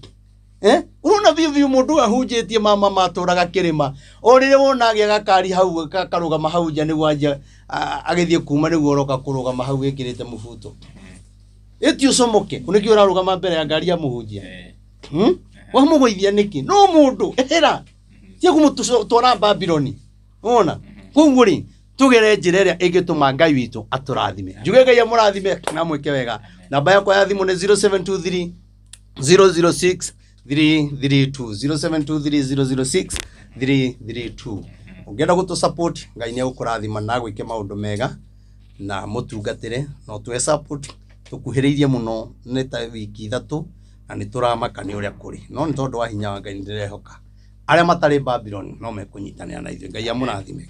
Eh? Ũrona biũ biũ mũndũ ũyũ ahunjĩtie mama matũraga kĩrĩma o rĩrĩa wona agĩa gakari hau karũgama hau nja nĩguo anjia agĩthiĩ kuma nĩguo ũroka kũrũgama hau wĩkĩrĩte mũbuto. Ĩti ũcomoke nĩkĩ ũrarũgama mbere ya ngari ya mũhunjia? eh, Wamũgũithia nĩkĩ? No mũndũ ehera tia kũmũtwara Babironi. Wona? Koguo rĩ tũgere njĩra ĩrĩa ĩngĩtũma Ngai witũ atũrathime. Njuge Ngai amũrathime na mwĩke wega. Namba yakwa ya thimũ nĩ 0723 006 332 0723 006 332. Ũngĩenda gũtũ support Ngai nĩ egũkũrathima na agwĩke maũndũ mega na mũtungatĩre no tũhe support tũkuhĩrĩirie mũno nĩ ta wiki 3 na nĩ tũramaka nĩ ũrĩa kũrĩ no nĩ tondũ wa hinya wa Ngai nĩ ndĩrehoka arĩa matarĩ Babylon no mekũnyitanĩra na ithuĩ. Ngai amũrathime.